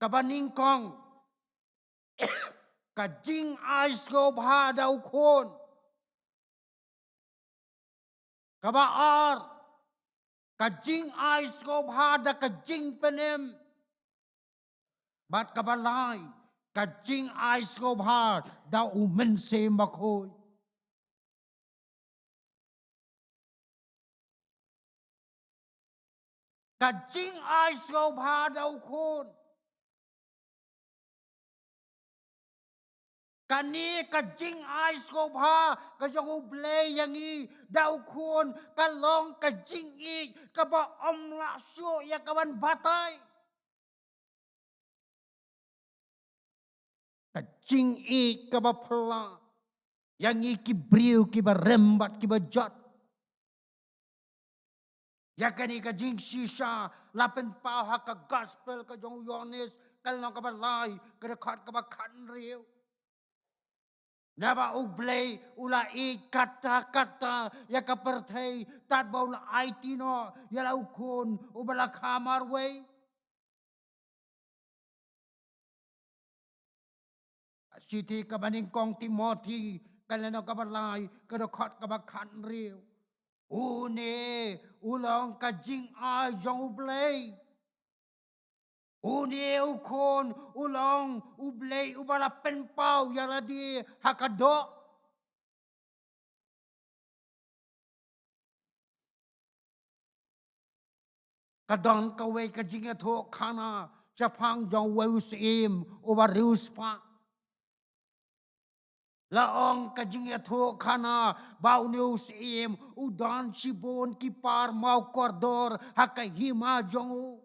Kaba nyngkong, ka jingai sngewbha da U Khun. Kaba ar, ka jingai sngewbha da ka jingpynim. Bad kaba lai, ka jingai sngewbha da U Mynsiem Bakhuid. Ka jingai sngewbha da U Khun. Kane ka jingai sngewbha ka jong U Blei ïa ngi da U Khun ka long ka jingïeit kaba ym lah shuh ïa ka ban batai. Ka jingïeit kaba phylla ïa ngi ki briew kiba rem bad kiba jot. Ïa kane ka jingshisha la pynpaw ha ka gospel ka jong u Ïohannes, ka lynnong kaba lai, ka dkhot kaba khathynriew. Naba U Blei u la ïeit katta katta ïa ka pyrthei, tad ba u la aiti noh ïa la U Khun uba la kha marwei. Shithi kaba nyngkong Timothi, ka lynnong kaba lai, ka dkhot kaba khathynriew. Une u long ka jingai jong U Blei. Une U Khun u long U Blei uba la pynpaw ïa lade ha ka doh. Ka don kawei ka jingïathuhkhana shaphang jong uwei u syiem uba riewspah. La ong ka jingïathuhkhana ba une u syiem u don shibun ki par maw kordor ha ka hima jong u.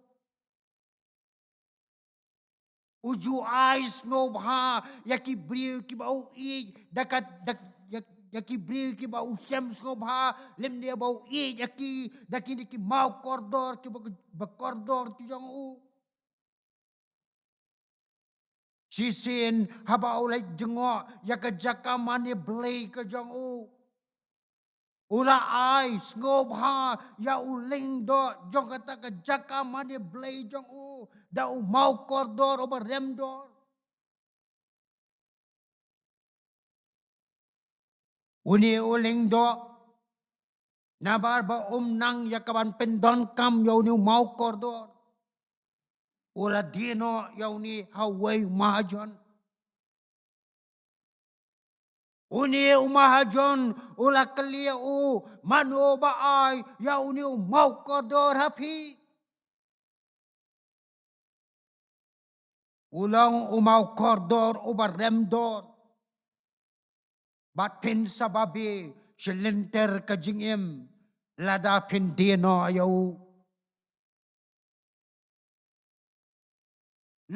U ju ai sngewbha ïa ki briew kiba u ïeit, da ka, da, ïa, ïa ki briew kiba u shem sngewbha, lymne ba u ïeit ïa ki, da kine ki maw kordor kiba, ba kordor ki jong u. Shisien haba u la jngoh ïa ka jaka mane blei ka jong u, u la ai sngewbha ïa u lyngdoh jong kata ka jaka mane blei jong u da u maw kordor uba rem dor. Une u lyngdoh, namar ba um nang ïa ka ban pyndonkam ïa une u maw kordor, u la die noh ïa une ha uwei u mahajon. Une u mahajon u la kylli ïa u, mano ba ai ïa une u maw kordor ha phi? U long u maw kordor uba rem dor. Bad phin sa babe shi lynter ka jingim lada phin die noh ïa u.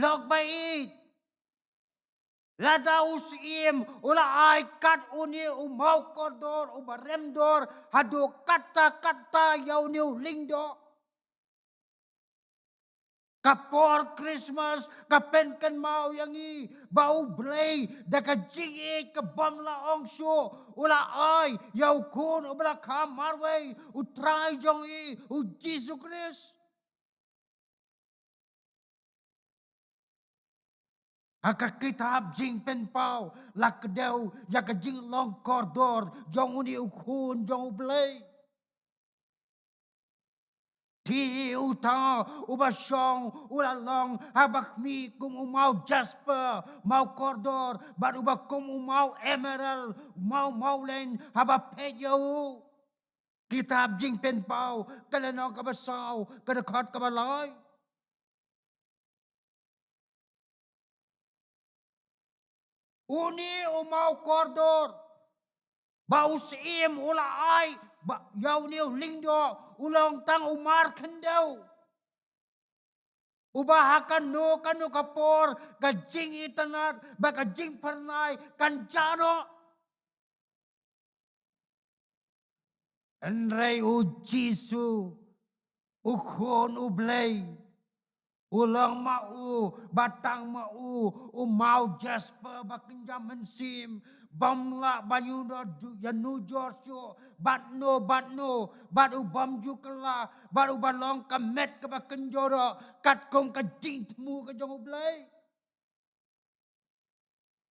Lok ba ïeit, lada u syiem u la ai kat une u maw kordor uba rem dor haduh katta katta ïa une u lyngdoh. Ka por Christmas ka pynkynmaw ïa ngi ba U Blei da ka jingïeit ka bym la ong shuh u la ai ïa U Khun uba la kha marwei, U Trai jong ngi U Jisu Khrist. Ha ka kitab Jingpynpaw la kdew ïa ka jinglong kordor jong une u khun jong U Blei. Te uta uba shong u la long ha ba khmih kum u maw jasper, maw kordor, bad uba kum u maw emerald, maw mawleiñ ha ba peit ïa u. Kitab Jingpynpaw, ka lynnong kaba saw, ka dkhot kaba lai. Une u maw kordor ba u Syiem u la ai ba ïa une u lyngdoh u long tang u markhyndew, uba ha kano kano ka por ka jingitynnad bad ka jingphyrnai kan jah noh. Hynrei U Jisu, U Khun U Blei, u long ma u, ba tang ma u, u maw jasper ba kynja mynsiem, bym lah ban ïanujor, ïanujor shuh bad no bad no, bad u bym ju kylla, bad uba long ka met kaba kynjoh katkum ka jingthmu ka jong U Blei.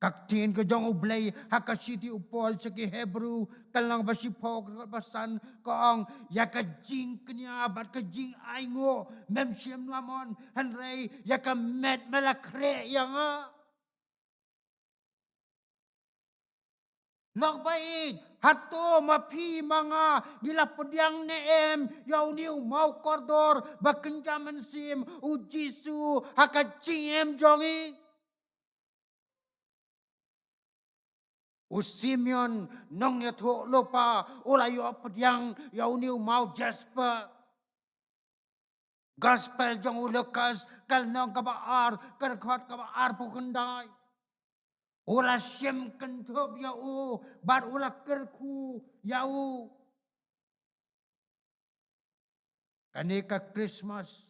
Ka ktien ka jong U Blei ha ka shithi u Paul sha ki Hebru, ka lynnong ba shiphew, ka dkhot ba san, ka ong, ïa ka jingkñia bad ka jingainguh mem shym la mon, hynrei ïa ka met me la khreh ïa nga. Nokba ïeit, hato ma phi ma nga ngi la pdiang ne em ïa une u maw kordor ba kynja mynsiem, U Jisu, ha ka jingim jong ngi? U Simeon nongïathuhlypa u la ïoh pdiang ïa une u maw jasper. Gospel jong u Lukas, ka lynnong kaba ar, ka dkhot kaba arphew khyndai. U la shim kynthup ïa u bad u la kyrkhu ïa u. Kane ka Christmas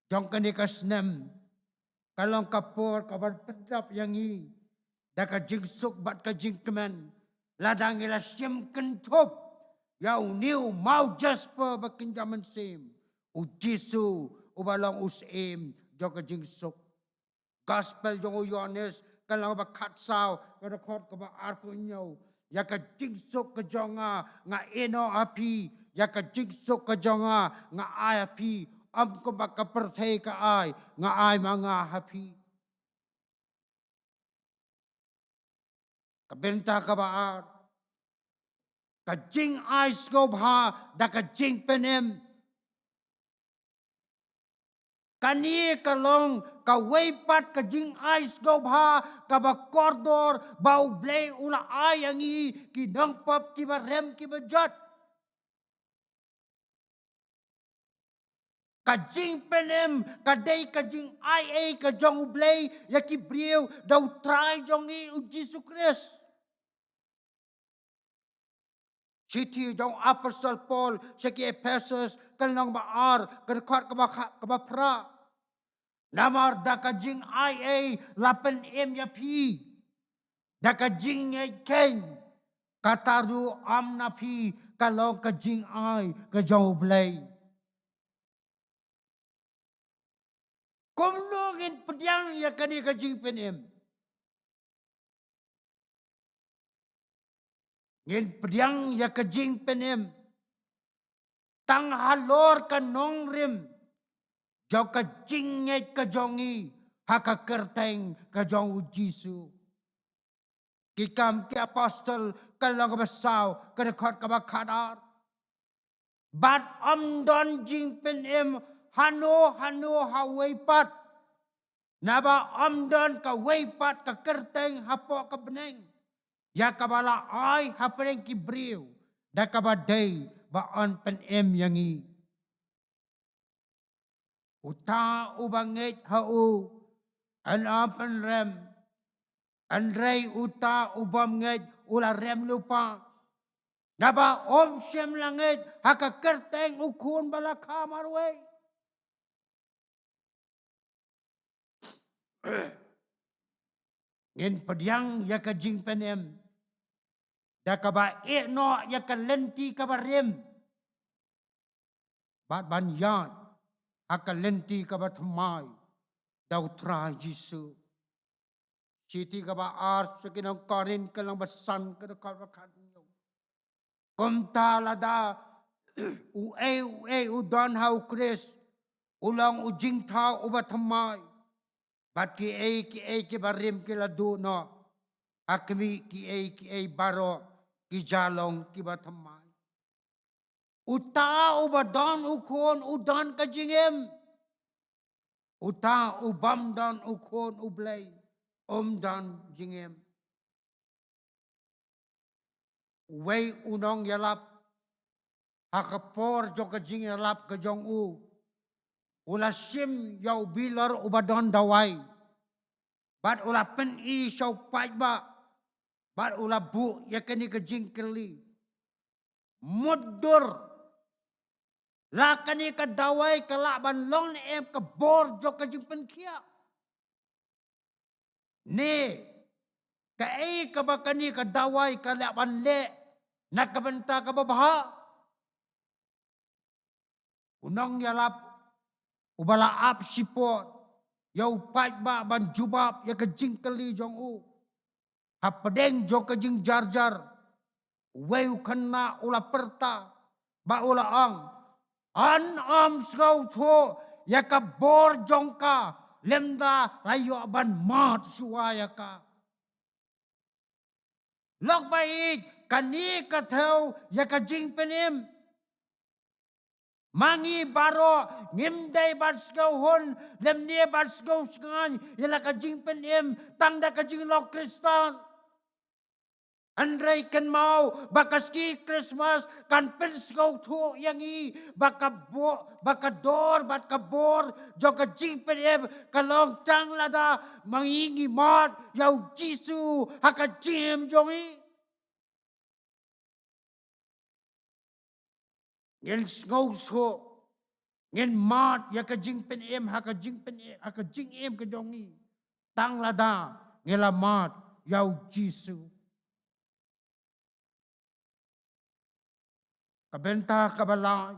jong kane ka snem ka long ka por kaban pyndap ïa ngi da ka jingsuk bad ka jingkmen, lada ngi la shim kynthup ïa une u maw jasper ba kynja mynsiem, U Jisu, uba long u Syiem jong ka jingsuk. Gospel jong u Ïohannes, ka lynnong ba khatsaw, ka dkhot kaba arphew hynñiew. Ïa ka jingsuk ka jong nga nga ïehnoh ha phi, ïa ka jingsuk ka jong nga nga ai ha phi, ym kumba ka pyrthei ka ai, nga ai ma nga ha phi. Ka bynta kaba ar, ka jingai sngewbha da ka jingpynim. Kane ka long kawei pat ka jingai sngewbha kaba kordor ba U Blei u la ai ïa ngi ki nongpop kiba rem kiba jot. Ka jingpynim ka dei ka jingai ei ka jong U Blei ïa ki briew da U Trai jong ngi U Jisu Khrist. Shithi jong u Apostol Paul sha ki Ephesus, ka lynnong ba ar, ka dkhot kaba kha-, kaba phra. Namar da ka jingai ei la pynim ïa phi da ka jingngeit khein, kata ruh ym na phi, ka long ka jingai ka jong U Blei. Kumno ngin pdiang ïa kane ka jingpynim? Ngin pdiang ïa ka jingpynim tang halor ka nongrim jong ka jingngeit ka jong ngi ha ka kyrteng ka jong U Jisu. Ki Kam ki Apostol, ka lynnong kaba saw, ka dkhot kaba khatar. Bad ym don jingpynim hano hano ha uwei pat, naba ym don kawei pat ka kyrteng hapoh ka bneng ïa kaba la ai hapdeng ki briew da kaba dei ba yn pynim ïa ngi. Uta uba ngeit ha u, yn ym pynrem. Hynrei uta u bym ngeit u la rem lypa, naba um shym la ngeit ha ka kyrteng u Khun ba la kha marwei. Ngin pdiang ïa ka jingpynim da kaba ïehnoh ïa ka lynti kaba rim bad ban ïaid ha ka lynti kaba thymmai da U Trai Jisu. Shithi kaba ar sha ki nong Korinth ka lynnong ba san ka dkhot ba khathynñiew. Kumta lada uei uei u don ha u Khrist, u long u jingthaw uba thymmai. Bad kiei kiei kiba rim ki la duh noh. Ha khmih, kiei kiei baroh ki ja long kiba thymmai. Uta uba don u Khun u don ka jingim. Uta u bym don u Khun u Blei um don jingim. Uwei u nongïalap, ha ka por jong ka jingïalap ka jong u, u la shim ïa u bilor uba don dawai. Bad u la pyni sha u paidbah. Bad u la buh ïa kane ka jingkylli. Mutdur, la kane ka dawai ka lah ban long ne em ka bor jong ka jingpynkhiah? Ne kaei kaba kane ka dawai ka lah ban leh na ka bynta kaba bha? U nongïalap uba la ap shiphang ïa u paidbah ban jubab ïa ka jingkylli jong u. Hapdeng jong ka jingjarjar, uwei u khynnah u la pyrta bad u la ong, yn ym sngewthuh ïa ka bor jong ka lymda la ïoh ban mad shuwa ïa ka. Lok ba ïeit, kane ka thew ïa ka jingpynim. Ma ngi baroh ngim dei ban sngewhun lymne ban sngewsngaiñ ïa la ka jingpynim tang da ka jinglong Khristan. Hynrei kynmaw ba ka sngi Khristmas kan pynsngewthuh ïa ngi ba ka bo-, ba ka dor bad ka bor jong ka jingpynim ka long tang lada ma ngi ngi mad ïa u Jisu ha ka jingim jong ngi. Ngin sngewsuk, ngin mad ïa ka jingpynim ha ka jingpynim, ha ka jingim ka jong ngi, tang lada ngi la mad ïa u Jisu. Ka bynta kaba lai,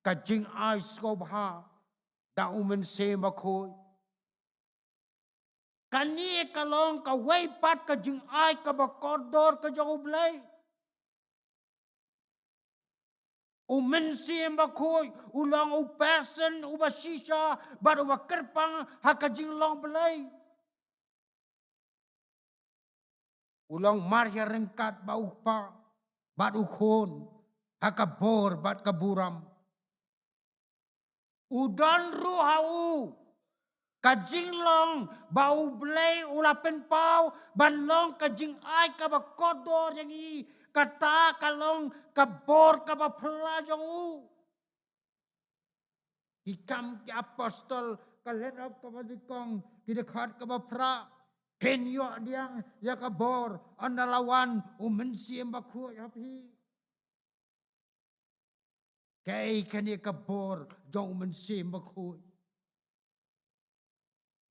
ka jingai sngewbha da u Mynsiem Bakhuid. Kane ka long kawei pat ka jingai kaba kordor ka jong U Blei. U Mynsiem Bakhuid u long u person uba shisha bad uba kyrpang ha ka jinglong Blei. U long marjan ryngkat bad u Kpa bad u Khun ha ka bor bad ka burom. U don ruh ha u ka jinglong ba U Blei u la pynpaw ban long ka jingai kaba kordor ïa ngi, kata ka long ka bor kaba phylla jong u. Ki Kam ki Apostol, ka lynnong kaba nyngkong, ki dkhot kaba phra, phin ïoh pdiang ïa ka bor ynda la wan u Mynsiem Bakhuid ha phi. Kaei kane ka bor jong u Mynsiem Bakhuid?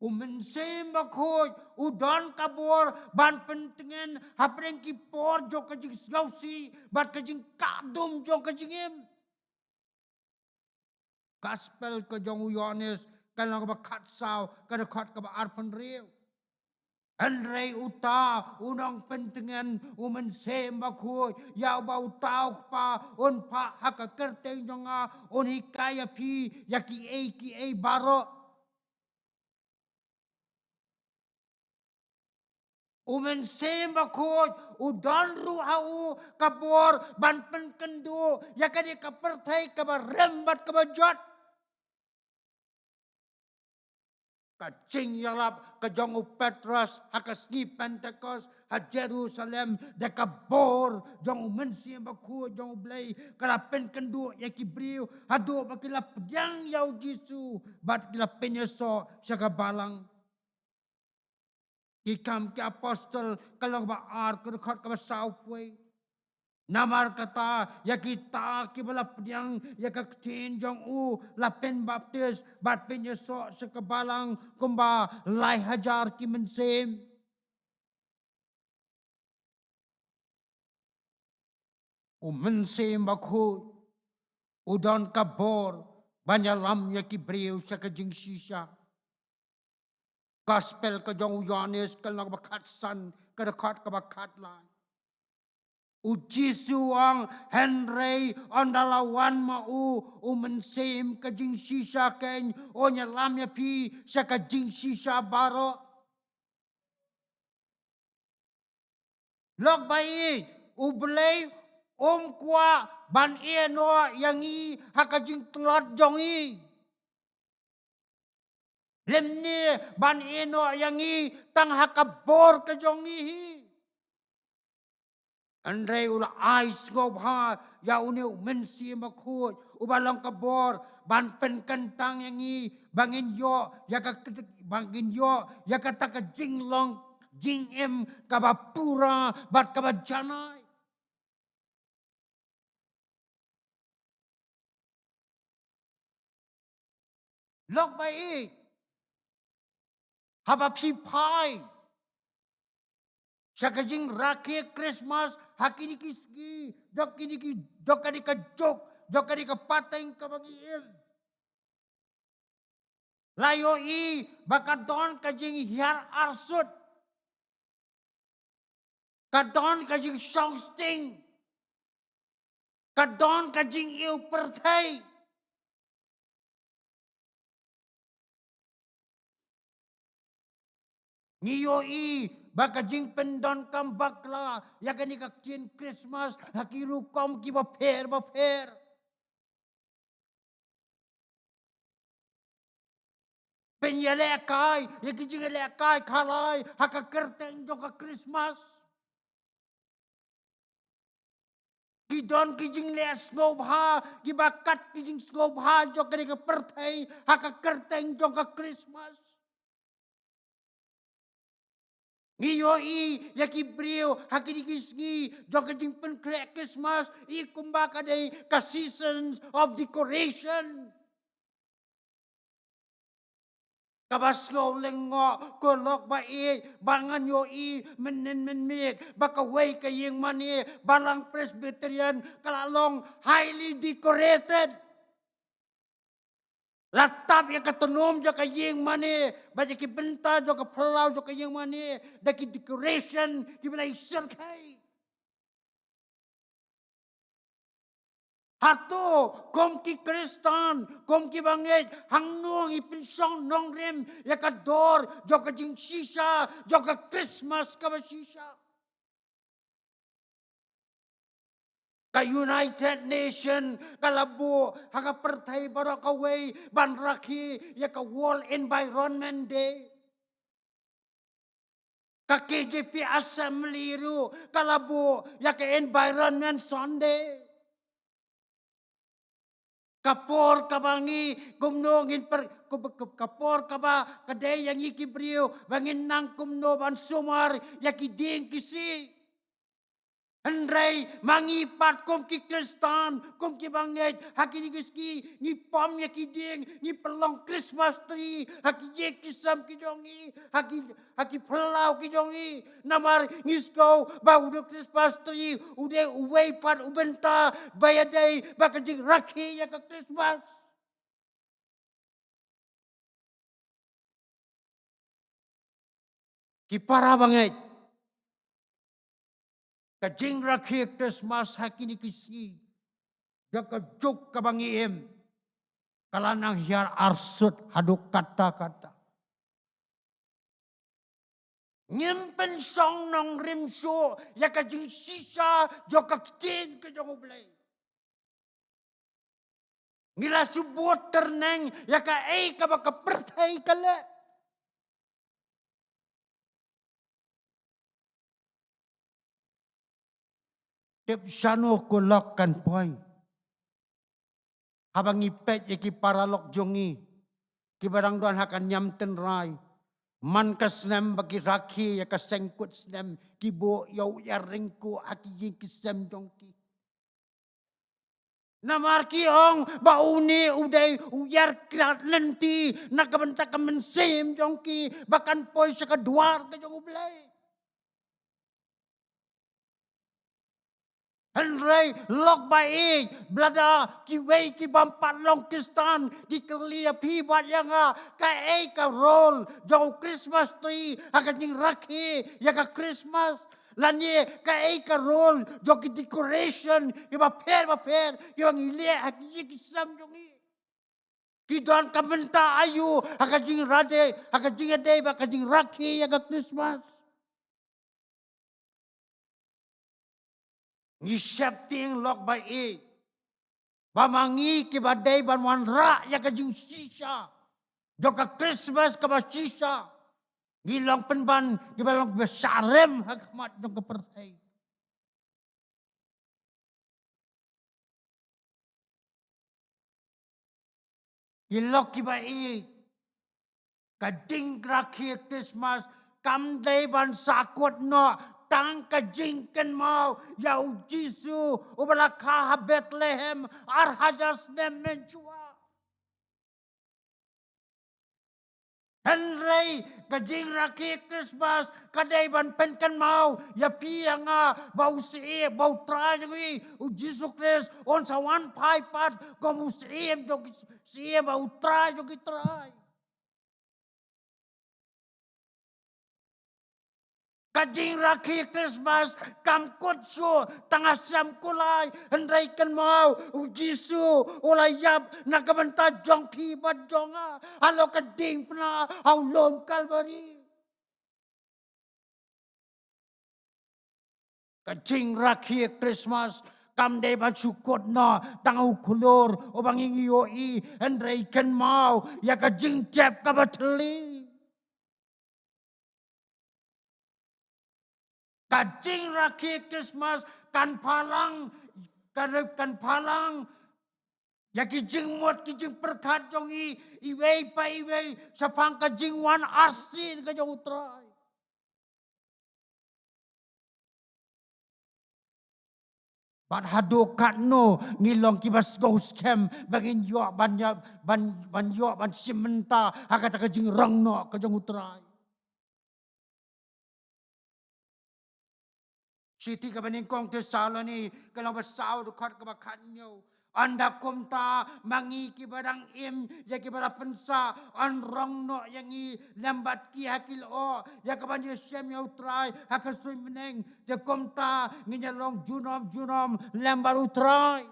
U Mynsiem Bakhuid u don ka bor ban pyntngen hapdeng ki por jong ka jingsngewsih bad ka jingkah dum jong ka jingim. Gospel ka jong u Ïoannis, ka lynnong kaba khatsaw, ka dkhot kaba arphew hynriew. Hynrei uta u nongpyntngen, u Mynsiem Bakhuid, ïa uba uta u Kpa un phah ha ka kyrteng jong nga, un hikai ïa phi ïa kiei kiei baroh. U Mynsiem Bakhuid u don ruh ha u ka bor ban pynkynduh ïa kane ka pyrthei kaba rim bad kaba jot. Ka jingïalap ka jong u Petros ha ka sngi Pentekost ha Jerusalem da ka bor jong u Mynsiem Bakhuid jong U Blei ka la pynkynduh ïa ki briew haduh ba ki la pdiang ïa u Jisu bad ki la pynïasoh sha ka balang. Ki Kam ki Apostol, ka lynnong ba ar, ka dkhot kaba sawphew. Namar kata, ïa kita kiba la pdiang ïa ka ktien jong u, la pynbaptis bad pynïasoh sha ka balang kumba lai hajar ki mynsiem. U Mynsiem Bakhuid u don ka bor ban ïalam ïa ki briew sha ka jingshisha. Gospel ka jong u Ïoannis ka lynnong ba khatsan, ka dkhot kaba khatlai. U Jisu u ong, hynrei ynda la wan ma u u Mynsiem ka jingshisha, kein un ïalam ïa phi sha ka jingshisha baroh. Lok ba ïeit, U Blei um kwah ban ïehnoh ïa ngi ha ka jingtlot jong ngi. Lymne ban ïehnoh ïa ngi tang ha ka bor ka jong ngi hi. Hynrei u la ai sngewbha ïa une u Mynsiem Bakhuid, uba long ka bor, ban pynkyntang ïa ngi, ba ngin ïoh ïa ka, ba ngin ïoh ïa kata ka jinglong jingim kaba pura bad kaba janai. Lok ba ïeit, haba phi phai sha ka jingrakhe Christmas ha kine ki sngi, jong kine ki, jong kane ka juk, jong kane ka pateng kaba ngi im, la ïohi ba ka don ka jinghiar arsut, ka don ka jingshongsting, ka don ka jingïew pyrthei. Ngi ïohi ba ka jingpyndonkam bakla ïa kane ka ktien Christmas ha ki rukom kiba pher bapher. Pynïalehkai ïa ki jingïalehkai khalai ha ka kyrteng jong ka Christmas. Ki don ki jingleh sngewbha kiba kat ki jingsngewbha jong kane ka pyrthei ha ka kyrteng jong ka Christmas. Ngi ïohi ïa ki briew ha kine ki sngi jong ka jingpynkhreh Christmas, i kumba ka dei ka seasons of decoration. Kaba sngewlyngngoh ko lok ba ïeit, ba ngan ïohi mynnin mynmiet ba kawei ka ïingmane Balang Presbyterian ka la long highly decorated. La tap ïa ka tnum jong ka ïingmane bad ïa ki bynta jong ka phyllaw jong ka ïingmane da ki decoration kiba la ïasyrkhei. Hato kum ki Khristan, kum ki bangeit, hangno ngi pynshong nongrim ïa ka dor jong ka jingshisha jong ka Christmas kaba shisha? Ka United Nation ka la buh ha ka pyrthei baroh kawei ban rakhe ïa ka World Environment Day. Ka K J P Assembly ruh ka la buh ïa ka Environment Sunday. Ka por kaba ngi kumno ngin per, ka, ka, ka por kaba ka dei ïa ngi ki briew ba ngin nang kumno ban sumar ïa ki dieng ki siej. Hynrei ma ngi pat kum ki Khristan, kum ki bangeit, ha kine ki sngi ngi pom ïa ki dieng, ngi pynlong Christmas tree ha ki ïing ki sem ki jong ngi, ha ki, ha ki phyllaw ki jong ngi. Namar ngi sngew ba u dei Christmas tree u dei uwei pat u bynta ba ïadei bad ka jingrakhe ïa ka Christmas. Ki para bangeit, ka jingrakhe Christmas ha kine ki sngi jong ka juk kaba ngi im ka la nang hiar arsut haduh katta katta. Ngim pynshong nongrim shuh ïa ka jingshisha jong ka ktien ka jong U Blei. Ngi la shu bud tyrneng ïa kaei kaba ka pyrthei ka leh. Tip shano ko lok kan poi. Haba ngi peit ïa ki paralok jong ngi kiba dang don ha ka niam tynrai, man ka snem ba ki rakhe ïa ka seng kut snem, ki buh ïa u ïaryngkuh ha ki ïing ki sem jong ki. Namar ki ong ba une u dei u ïar krat lynti na ka bynta ka mynsiem jong ki ba kan poi sha ka dwar ka jong U Blei. Hynrei lok ba ïeit, lada kiwei ki bym pat long Khristan ki kylli ïa phi bad ïa nga, kaei ka role jong u Christmas tree ha ka jingrakhe ïa ka Christmas? Lane kaei ka role jong ki decoration kiba pher ba pher kiba ngi leh ha ki ïing ki sem jong ngi? Ki don ka bynta aïu ha ka jingrakhe, ha ka jingïadei bad ka jingrakhe ïa ka Christmas? Ngi sheptieng lok ba ïeit ba ma ngi kiba dei ban wanrah ïa ka jingshisha jong ka Christmas kaba shisha, ngi long pynban kiba long kiba shah rem ha khmat jong ka pyrthei. Ki lok kiba ïeit, ka jingrakhe Christmas kam dei ban sahkut noh tang ka jingkynmaw ïa u Jisu uba la kha ha Bethlehem ar hajar snem mynshuwa. Hynrei ka jingrakhe Christmas ka dei ban pynkynmaw ïa phi ïa nga ba u Syiem, ba u Trai jong ngi u Jisu Khrist un sa wan phai pat kum u Syiem jong ki Syiem, ba u Trai jong ki trai. Ka jingrakhe Christmas kam kut shuh tang ha sem kulai, hynrei kynmaw u Jisu u la ïap na ka bynta jong phi bad jong nga halor ka diengphna ha u lum Kalbari. Ka jingrakhe Christmas kam dei ban shu kut noh tang ha u khlur uba ngi ïohi, hynrei kynmaw ïa ka jingtep kaba thylli. Ka jingrakhe Christmas kan phalang, kan, kan phalang ïa ki jingmut ki jingpyrkhat jong ngi iwei pa iwei shaphang ka jingwan arsien ka jong u Trai. Bad haduh katno ngi long kiba sngewskhem ba ngin ïoh ban ïa, ban, ban ïoh ban shim bynta ha kata ka jingrong noh ka jong u Trai. Shithi kaba nyngkong Thessaloni ka lynnong ba saw dkhot kaba khathynñiew. Ynda kumta ma ngi kiba dang im ïa kiba la pynsah, yn rong noh ïa ngi lem bad ki ha ki lyoh ïa kaban ïashem ïa u Trai ha ka suiñ bneng. Te kumta ngin ïa long junom junom lem bad u Trai.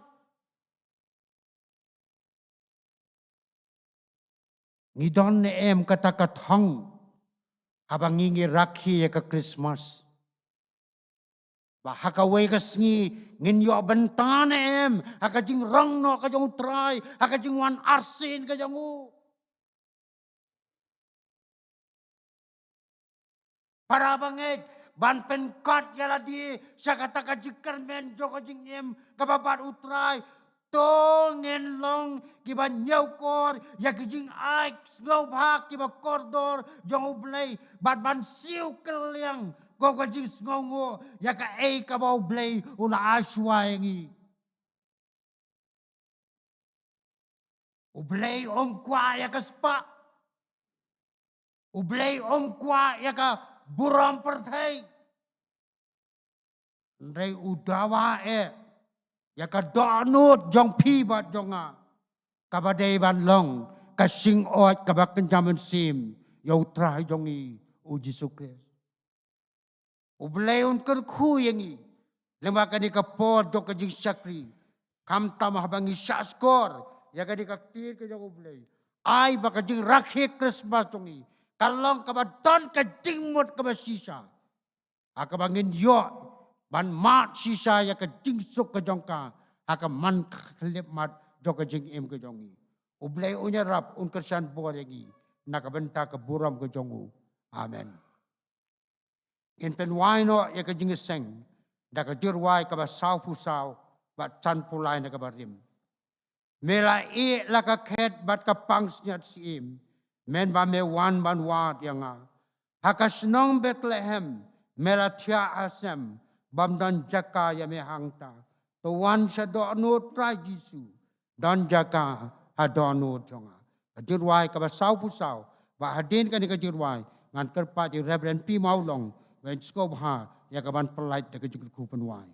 Ngi don ne em kata ka thong haba ngi ngi rakhe ïa ka Christmas? Ba ha kawei ka sngi ngin ïoh bynta ne em ha ka jingrong noh ka jong u Trai, ha ka jingwan arsien ka jong u? Para bangeit, ban pynkot ïa lade sha kata ka jingkyrmen jong ka jingim kaba bad u Trai, to ngin long kiba ñiewkor ïa ki jingai sngewbha kiba kordor jong u Blei, bad ban siew kylliang kum ka jingsngewnguh ïa kaei kaba u Blei u la ai shuwa ïa ngi. U Blei um kwah ïa ka spah. U Blei um kwah ïa ka burom pyrthei. Hynrei u dawa eh ïa ka dohnud jong phi bad jong nga, kaba dei ban long ka shingaid kaba kynja mynsiem ïa u Trai jong ngi u Jisu Khrist. U Blei un kyrkhu ïa ngi lyngba kane ka por jong ka jingshakri, khamtam haba ngi shah shkor ïa kane ka ktien ka jong u Blei. Ai ba ka jingrakhe Christmas jong ngi kan long kaba don ka jingmut kaba shisha, ha kaba ngin ïoh ban mad shisha ïa ka jingsuk ka jong ka ha ka man ka khyllipmat jong ka jingim ka jong ngi. U Blei un ïarap, un kyrshan bor ïa ngi na ka bynta ka burom ka jong u. Amen. Ngin pynwai noh ïa ka jingïaseng da ka jingrwai kaba sawphew saw bad sanphew lai na kaba rim. Me la ïeh la ka khet bad ka pansngiat syiem, mynba me wan ban wad ïa nga. Ha ka shnong Bethlehem me la thiah ha sem, bym don jaka ïa me hangta. To wan sha dohnud Trai Jisu, don jaka ha dohnud jong nga. Ka jingrwai kaba sawphew saw. Bad hadien kane ka jingrwai ngan kyrpad ïa u Reverend P Mawlong ban sngewbha ïa kaban pyllait da ka jingkyrkhu pynwai.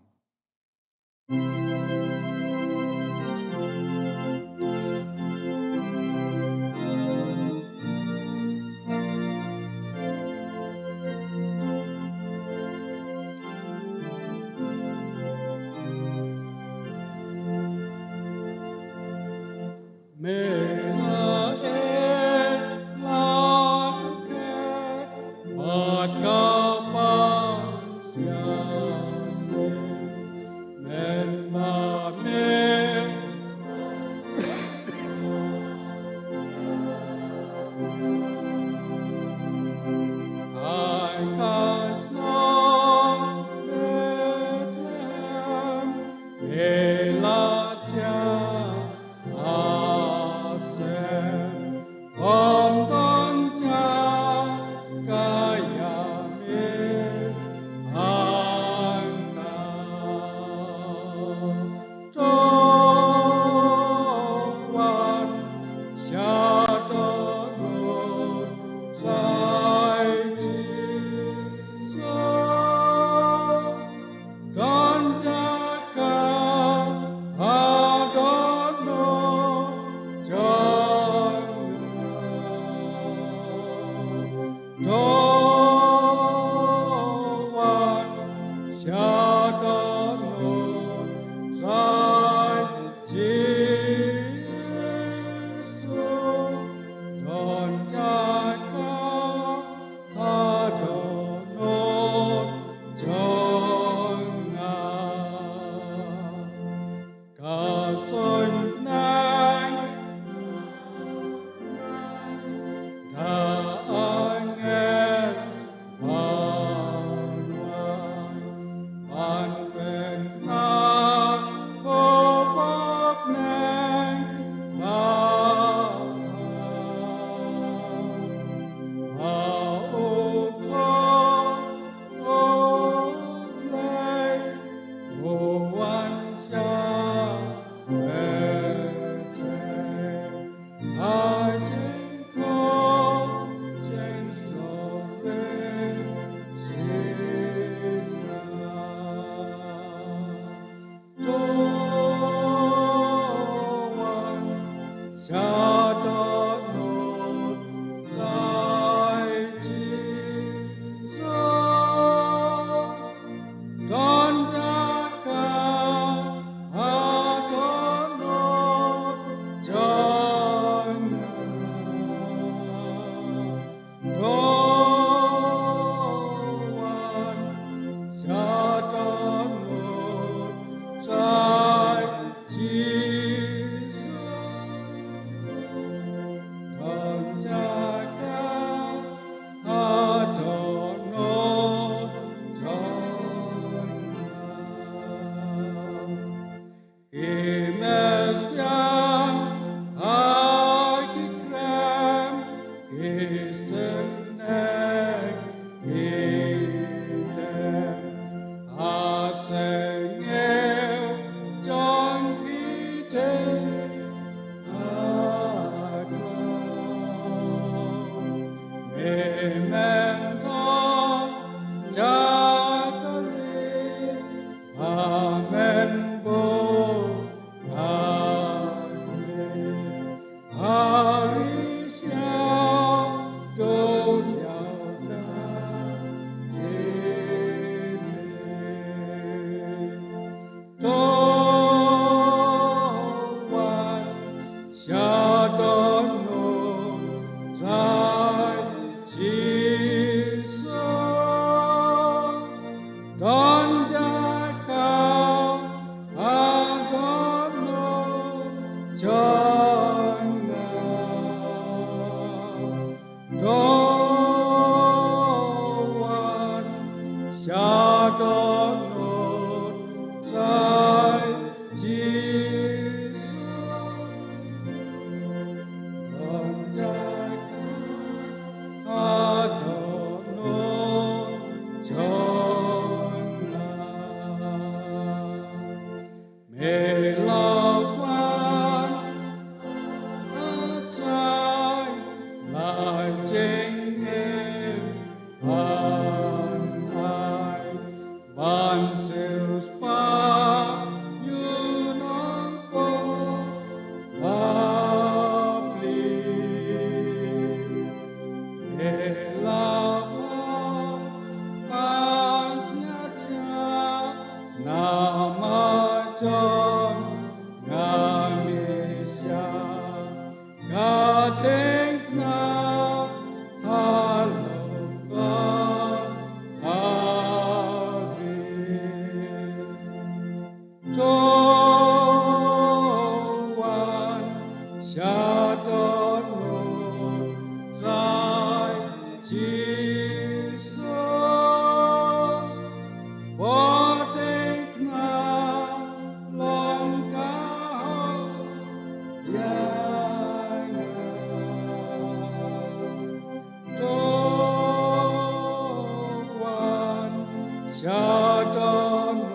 Adonai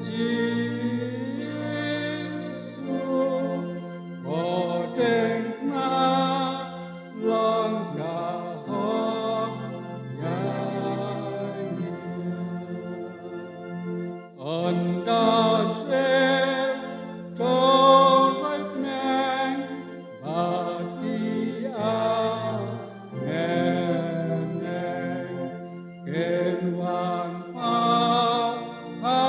Jisu, o teng na long ka hok ïa ngi. Ynda swe to right neng ba ki a neng ken wan pa ha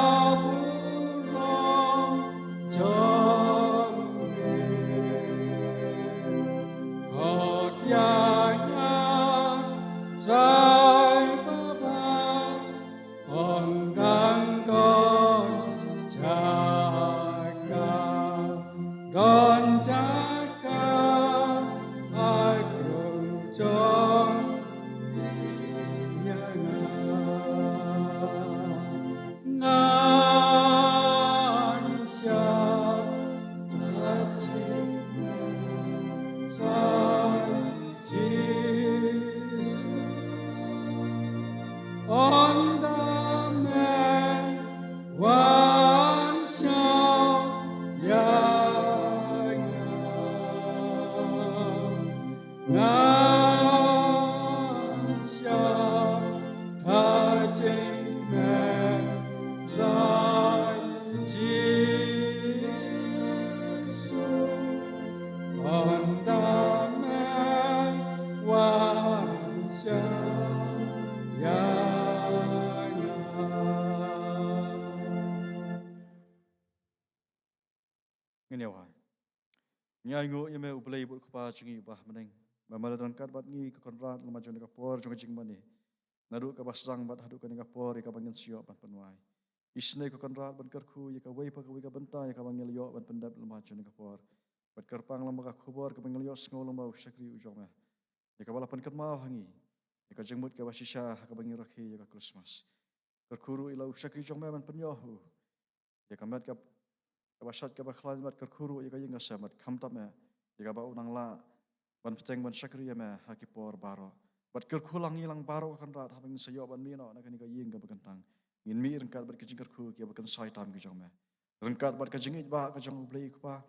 burom jong me. Khot ïa nga jai baba, ong dang don jaka, don jaka ha krung jong ïa nga. Ngan shah ta jingmut Jisu. Ong da me wan shah ïa nga. Ngan shah ta jingmut Jisu. Ong da me wan shah ïa nga. Ngin ïa wai. Ngi ainguh ïa me U Blei bad U Kpa jong ngi uba ha bneng, ba me la don ryngkat bad ngi ko Kynrad lem bad jong kane ka por jong ka jingmane. Naduh kaba sdang bad haduh kane ka por ïa kaba ngin sa ïoh ban pynwai. Isynei ko Kynrad ban kyrkhu ïa kawei pa kawei ka bynta ïa kaba ngi la ïoh ban pyndep lem bad jong kane ka por. Bad kyrpang lem bad ka khubor kaba ngi la ïoh sngew lem bad u shakri u jong me, ïa kaba la pynkynmaw ha ngi ïa ka jingmut kaba shisha ha kaba ngi rakhe ïa ka Krismas. Kyrkhu ruh ïa la u shakri jong me ban pynïoh u ïa ka met kaba, kaba shait kaba khlaiñ, bad kyrkhu ruh ïa ka ïing ka sem, bad khamtam eh ïa kaba u nang lah ban bteng ban shakri ïa me ha ki por baroh. Bad kyrkhu lang ïa ngi lang baroh ko Kynrad haba ngin sa ïoh ban mih noh na kane ka ïing kaba kyntang. Ngin mih ryngkat bad ka jingkyrkhu kaba kynsai tam ki jong me, ryngkat bad ka jingïeit ba ka jong U Blei U Kpa,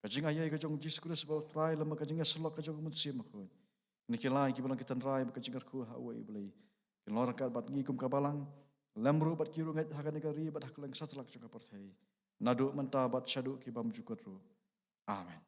ka jingaiei ka jong U Jisu Khrist ba U Trai, lem bad ka jingïasyllok ka jong U Mynsiem Bakhuid. Kine ki lai kiba long ki tynrai bad ka jingkyrkhu ha uwei U Blei kin long ryngkat bad ngi kum ka balang, lem ruh bad ki riewngeit ha kane ka ri bad ha kylleng satlak jong ka pyrthei, naduh mynta bad shaduh ki bymjukut ruh. Amen.